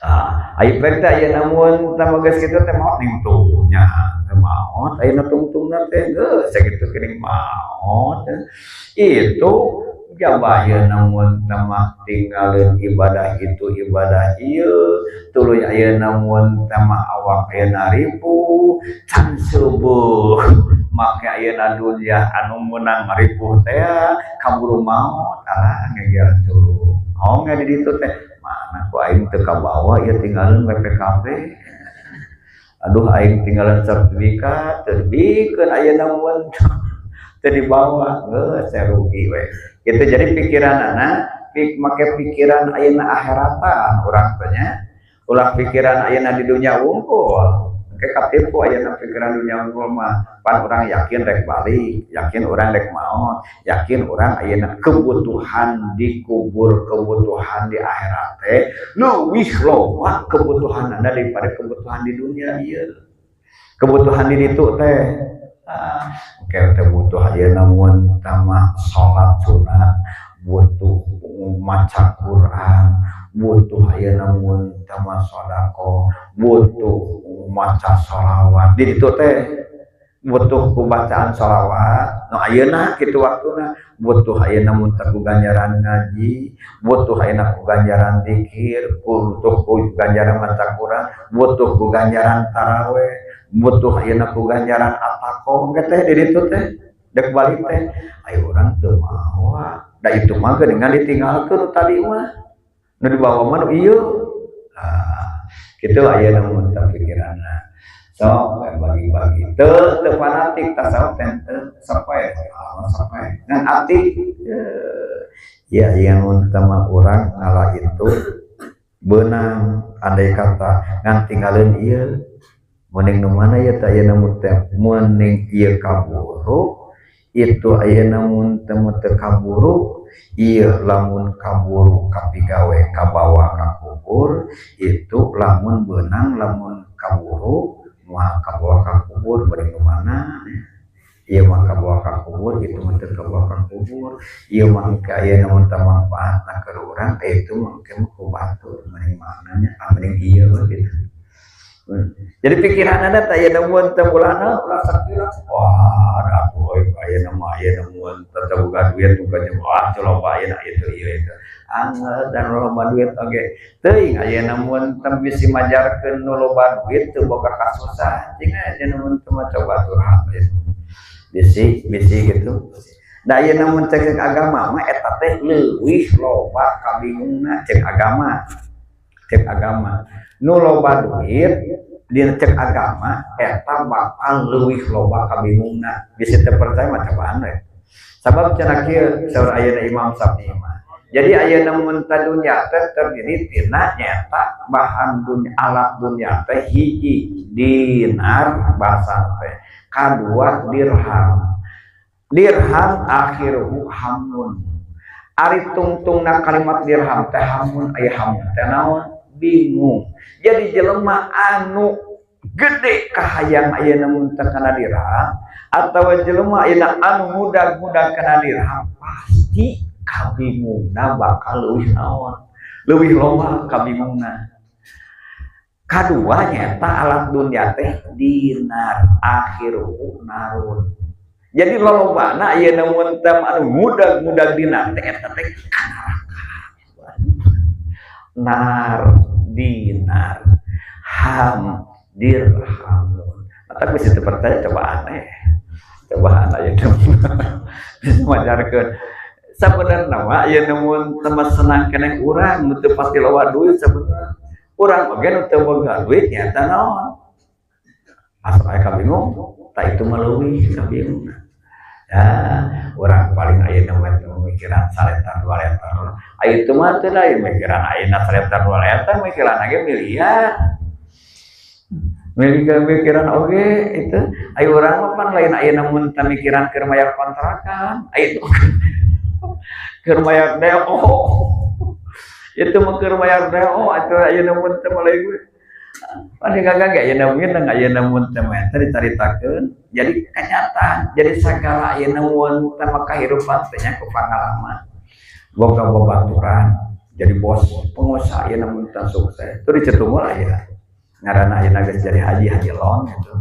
Ah, ayeuna teh ayeuna mun teh geus kitu teh maot ning nya maot ayeuna tungtungna teh geus sakitu geuning maot. Itu jaba ayeuna mun teh mah tinggalin ibadah itu ibadah ieu, tuluy ayeuna mun teh mah awak ayeuna ripuh can seubeut make ayeuna dunya anu meunang maripuh teh kaburu maot, alah ngegel culuk. Oh di ditu teh mana ku aing teu kabawa ieu tinggalin BPKB. Aduh aing tinggalan sertifikat, teu dibikeun ayeuna mun teu dibawa, geus rugi we. Gitu jadi pikiranana make pikiran ayeuna akhiratan urang teh nya. Ulah pikiran ayeuna di dunia wungkul. Engke katipu ayeuna pikiran dunia wungkul mah. Pan urang yakin rek balik, yakin urang rek maot, yakin urang ayeuna kebutuhan di kubur, kebutuhan di akhirat teh leuwih loba kebutuhan anda daripada kebutuhan di dunia ieu. Kebutuhan di ditu teh. Ah, oke teh butuh ayeuna mun mah salat sunat, butuh maca Quran, butuh ayeuna mun mah sedekah, butuh maca sholawat. Di ditu teh butuh ku bacaan sholawat. Nu ayeuna kitu waktuna butuh ayeuna mun teh ku ganjaran ngaji, butuh ayeuna ku ganjaran zikir, butuh ku ganjaran maca Quran, butuh ku ganjaran taraweh, butuh ayeuna ku ganjaran ataqo teh di ditu teh. Dek balik teh ayo urang teu mawa. Da itu mah geuningan ditinggalkeun tadi mah. Nu dibawa mah nu ieu. Ah, kitu aya nu teu pikiranna. Sok bagi-bagi. Teu teu fanatik tasawuf teh teu sampai sampai. Ngan ati ya yang utama urang ngala itu beunang andai kata ngan tinggalin ieu mending nu mana ya teh ayeuna teh mending ieu kaburu itu ayeuna mun teu teu kaburu ieu lamun kaburu kapigawe kabawa ka kubur itu lamun beunang lamun kaburu moal kabawa ka kubur mending nu mana ieu mah kabawa ka kubur itu mah teu kabawa ka kubur ieu mah engke ayeuna mun teu manfaatna keur urang itu mah engke mah ku batur mending mananya ah mending ieu gitu. Jadi pikiran anda teh aya mun teu ulahna ulah sakila. Wah, ada aku euy ayeuna mah ayeuna mun teu boga duit bukannya wah teu loba ayeuna itu ieu itu. Angger dan loba duit oge. Teuing ayeuna mun teu bisi majarkeun nu loba duit teu boga kasusah. Cing ayeuna mun teu coba curhat bisi bisi gitu. Da ayeuna mun cek agama mah eta teh leuwih loba kabingungna cek agama. Cek agama. Nu loba duit dina cek agama eta bakal leuwih loba kabingungna. Bisi teu percaya mah cobaan we. Sabab cenah kieu saur ayeuna Imam Syafi'i mah. Jadi ayeuna mun ta dunya teh terdiri tina nyata bahan dunya alat dunya teh hiji dinar bahasa teh kadua dirham. Dirham akhiruhu hamun. Ari tungtungna kalimat dirham teh hamun aya hamun teh naon? Bingung. Jadi jelema anu gede kahayang ayeuna mun teu kana dirham atawa jelema ayeuna anu mudag-mudag kana dirham pasti kabingungna bakal leuwih naon? Leuwih loba kabingungna. Kadua nyata alat dunya teh dinar akhiruhu narun. Jadi lolobana ayeuna mun teh anu mudag-mudag dinar teh eta teh ka neraka. Nar dinar ham dirhamun. Tapi bisa percaya coba aneh. Cobaan aya bisa majarkeun. Sabenerna mah ayeuna mun teu senang keneh urang nu teu pasti loba duit sabenerna. Urang oge nu teu boga duit nyata naon? Asa aya kabingung, tah itu mah leuwih kabingung. Ya, urang paling ayeuna mah mikiran saletar dua letar. Aya itu mah teu lain mikiran ayeuna saletar dua letar, mikiran ge miliar. Mikiran mikiran oge itu ayo urang mah pan lain ayeuna mun teu mikiran keur mayar kontrakan, aya itu keur mayar DO. Itu mah keur mayar DO atuh ayeuna mun teu mulai gue. Pan gagal ge ayeuna mungkin ayeuna mun teu mah eta dicaritakeun jadi kenyataan. Jadi sagala ayeuna mun teu mah kahirupan teh nya ku pangalaman. Boga babaturan jadi bos pengusaha ayeuna mun teu sukses. Itu di Cetungul aya. Ngaranna ayeuna geus jadi haji haji lon gitu.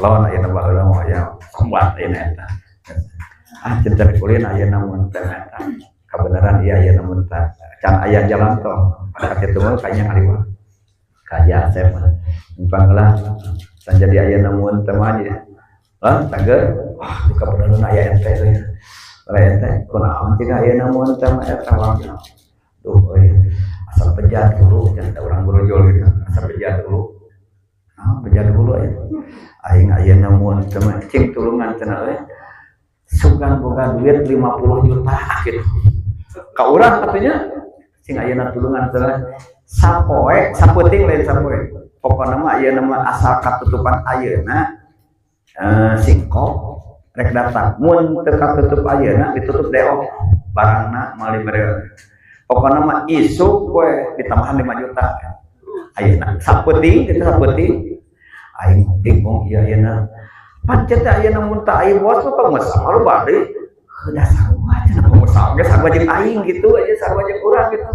Lon ayeuna baheula mah aya sombat ayeuna eta. Ah cinta kulin ayeuna mun teu eta. Kabeneran ieu ayeuna mun teu can aya jalan tol. Ka Cetungul kayaknya ngaliwat. Ka Haji Asep mah. Numpang lah can jadi ayeuna mun teu mah ya. Lah tager wah itu kabeneran aya ente euy. Aya ente kunaon cenah ayeuna mun teu mah eta waktu. Duh euy asal bejat dulu cenah urang borojol gitu asal bejat dulu. Nah, bejat dulu aya. Aing ayeuna mun teu mah cing tulungan cenah euy. Sugan boga duit 50 juta gitu. Ka urang katanya cing ayeuna tulungan cenah sapoe sapeuting lain sapoe. Pokona mah ayeuna mah asal katutupan ayeuna singkop rek datang mun teu katutup ayeuna ditutup DO barangna moal dibere. Pokona mah isuk we ditambahan 5 juta. Ayeuna sapeuting kitu sapeuting aing bingung ieu ayeuna. Pan teh ayeuna mun teu aya bos mah pengusaha lu bade heuh sarua cenah pengusaha ge sarua jeung aing gitu aja sarua jeung urang gitu.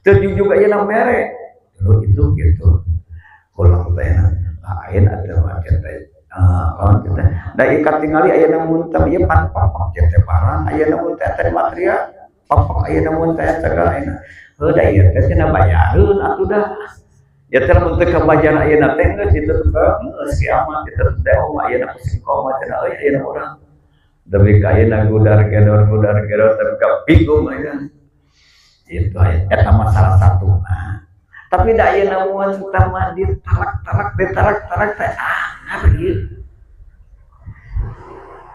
Teu juga ayeuna mere. Terus itu gitu. Ulang teh lain atuh mah teh lawan kita. Da ieu katingali ayeuna mun teh ieu pan papak teh barang ayeuna mun teh teh material papak ayeuna mun teh segala ayeuna. Heuh da ieu teh cenah bayareun atuh dah. Ya teh lamun teu kabayaran ayeuna teh geus ditutup geus kiamat ditutup teh mah ayeuna ku singkong mah cenah euy ayeuna urang. Demi ka ayeuna gudar gedor tapi ka bingung ayeuna. Itu aya eta mah salah satu Tapi da ayeuna mun utama ditalak-talak ditalak-talak teh angar ieu.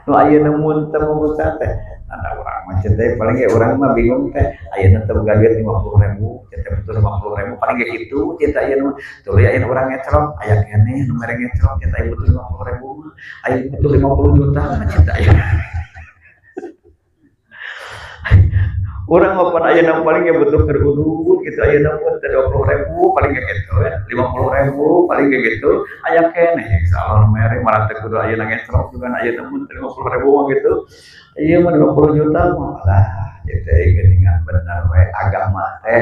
Nu ayeuna mun teu boga teh ada urang mah teh paling ge urang mah bingung teh ayeuna teh boga duit 50.000 teh butuh 50.000 paling ge kitu teh ayeuna tuluy ayeuna urang ngecrok aya keneh nu mere ngecrok teh aya butuh 50.000 mah aya butuh 50 juta mah teh ayeuna. Urang mah pan ayeuna paling ge butuh keur udud kitu ayeuna mun teh 20.000 paling ge kitu we 50.000 paling ge kitu aya keneh insyaallah mere malah teh kudu ayeuna ngecrok juga ayeuna mun teh 50.000 mah kitu ieu mah 50 juta mah lah ieu teh geuningan bener we agama teh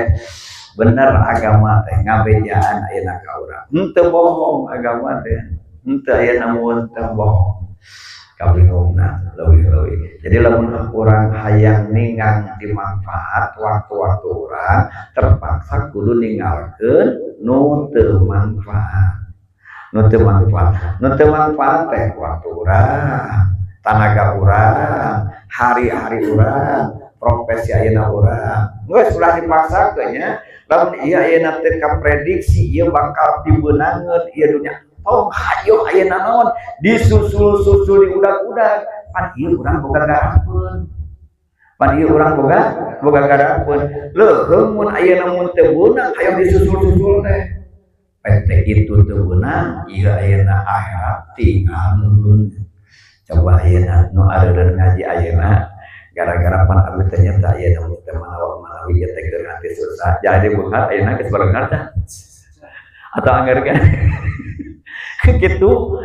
bener agama teh ngabejaan ayeuna ka urang henteu bohong agama teh henteu ayeuna mun teu bohong kabingungna leuwih-leuwih. Jadi lamun urang hayang ningang dimanfaat waktu-waktu urang terpaksa kudu ninggalkeun nu teu manfaat. Nu teu manfaat. Nu teu manfaat teh waktu urang, tanaga urang, hari-hari urang, profesi ayeuna urang. Geus ulah dipaksakeun nya. Lamun ieu ayeuna teh kaprediksi ieu bakal dibeunangeun ieu dunya. Oh, hayo ayeuna naon disusul-susul diudag-udag pan ieu urang boga garapeun pan ieu urang boga garapeun leuheung mun ayeuna mun teu beunang hayo disusul-susul teh PT itu teu beunang ieu ayeuna akhirat tinggalun. Coba ayeuna nu areureun ngaji ayeuna gara-gara pan abdi teh nyata ayeuna mun teu manawa-manawi ieu teh keur hati susah jadi beunghar ayeuna geus beunghar tah atau anggar kan gitu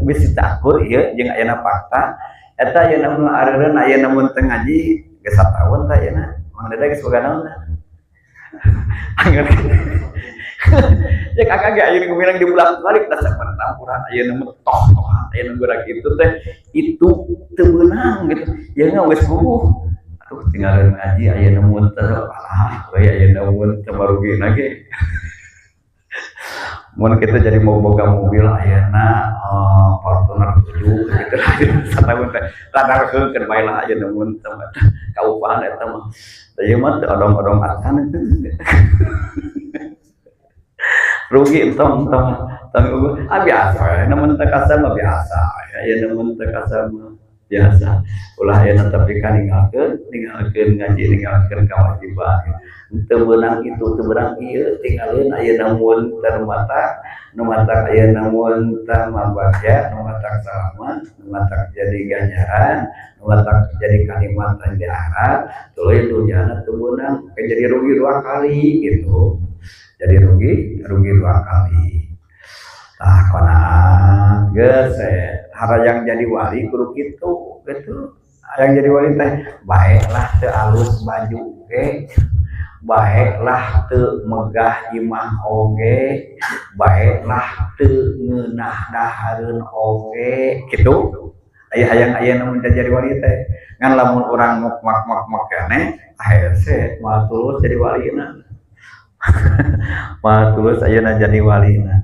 bisi takur ieu jeung ayeuna fakta eta ayeuna mun areureun ayeuna mun teu ngaji geus sataun tah ayeuna Mang Dede geus boga naon tah anggar ya kakak ge ayeuna gumilang dibulak-balik da sapertampuran ayeuna mun toh-tohan ayeuna geura kitu teh itu teu beunang gitu ya geus bubuh aduh tinggalin ngaji ayeuna mun teu alah we ayeuna mun teu marugina ge. Mun kita jadi mau boga mobil ayeuna Fortuner 7 gitu sataun teh radarkeun keur bae lah ayeuna mun teu kaupahan eta mah. Da ieu mah teu odong-odong acan itu. Rugi entong tong tong ah biasa we mun teu kasar mah biasa ayeuna mun teu kasar mah biasa. Ulah ayeuna tapi kan ninggalkeun ngaji ninggalkeun kewajiban. Teu beunang itu teu beunang ieu tinggalin ayeuna mun teu matak nu matak ayeuna mun teu mabagja nu matak salamat nu matak jadi ganjaran nu matak jadi kanikmatan di akhirat tuluy dunyana teu beunang jadi rugi dua kali gitu jadi rugi dua kali tah qanaat geus harayang jadi wali kudu kitu gitu hayang jadi wali teh baeklah teu alus baju ge baeklah teu megah imah oge baeklah teu ngeunah dahareun oge kitu aya hayang ayeuna mun jadi wali teh ngan lamun urang mok-mak-mak keneh hese moal tulus jadi walina moal tulus ayeuna jadi walina.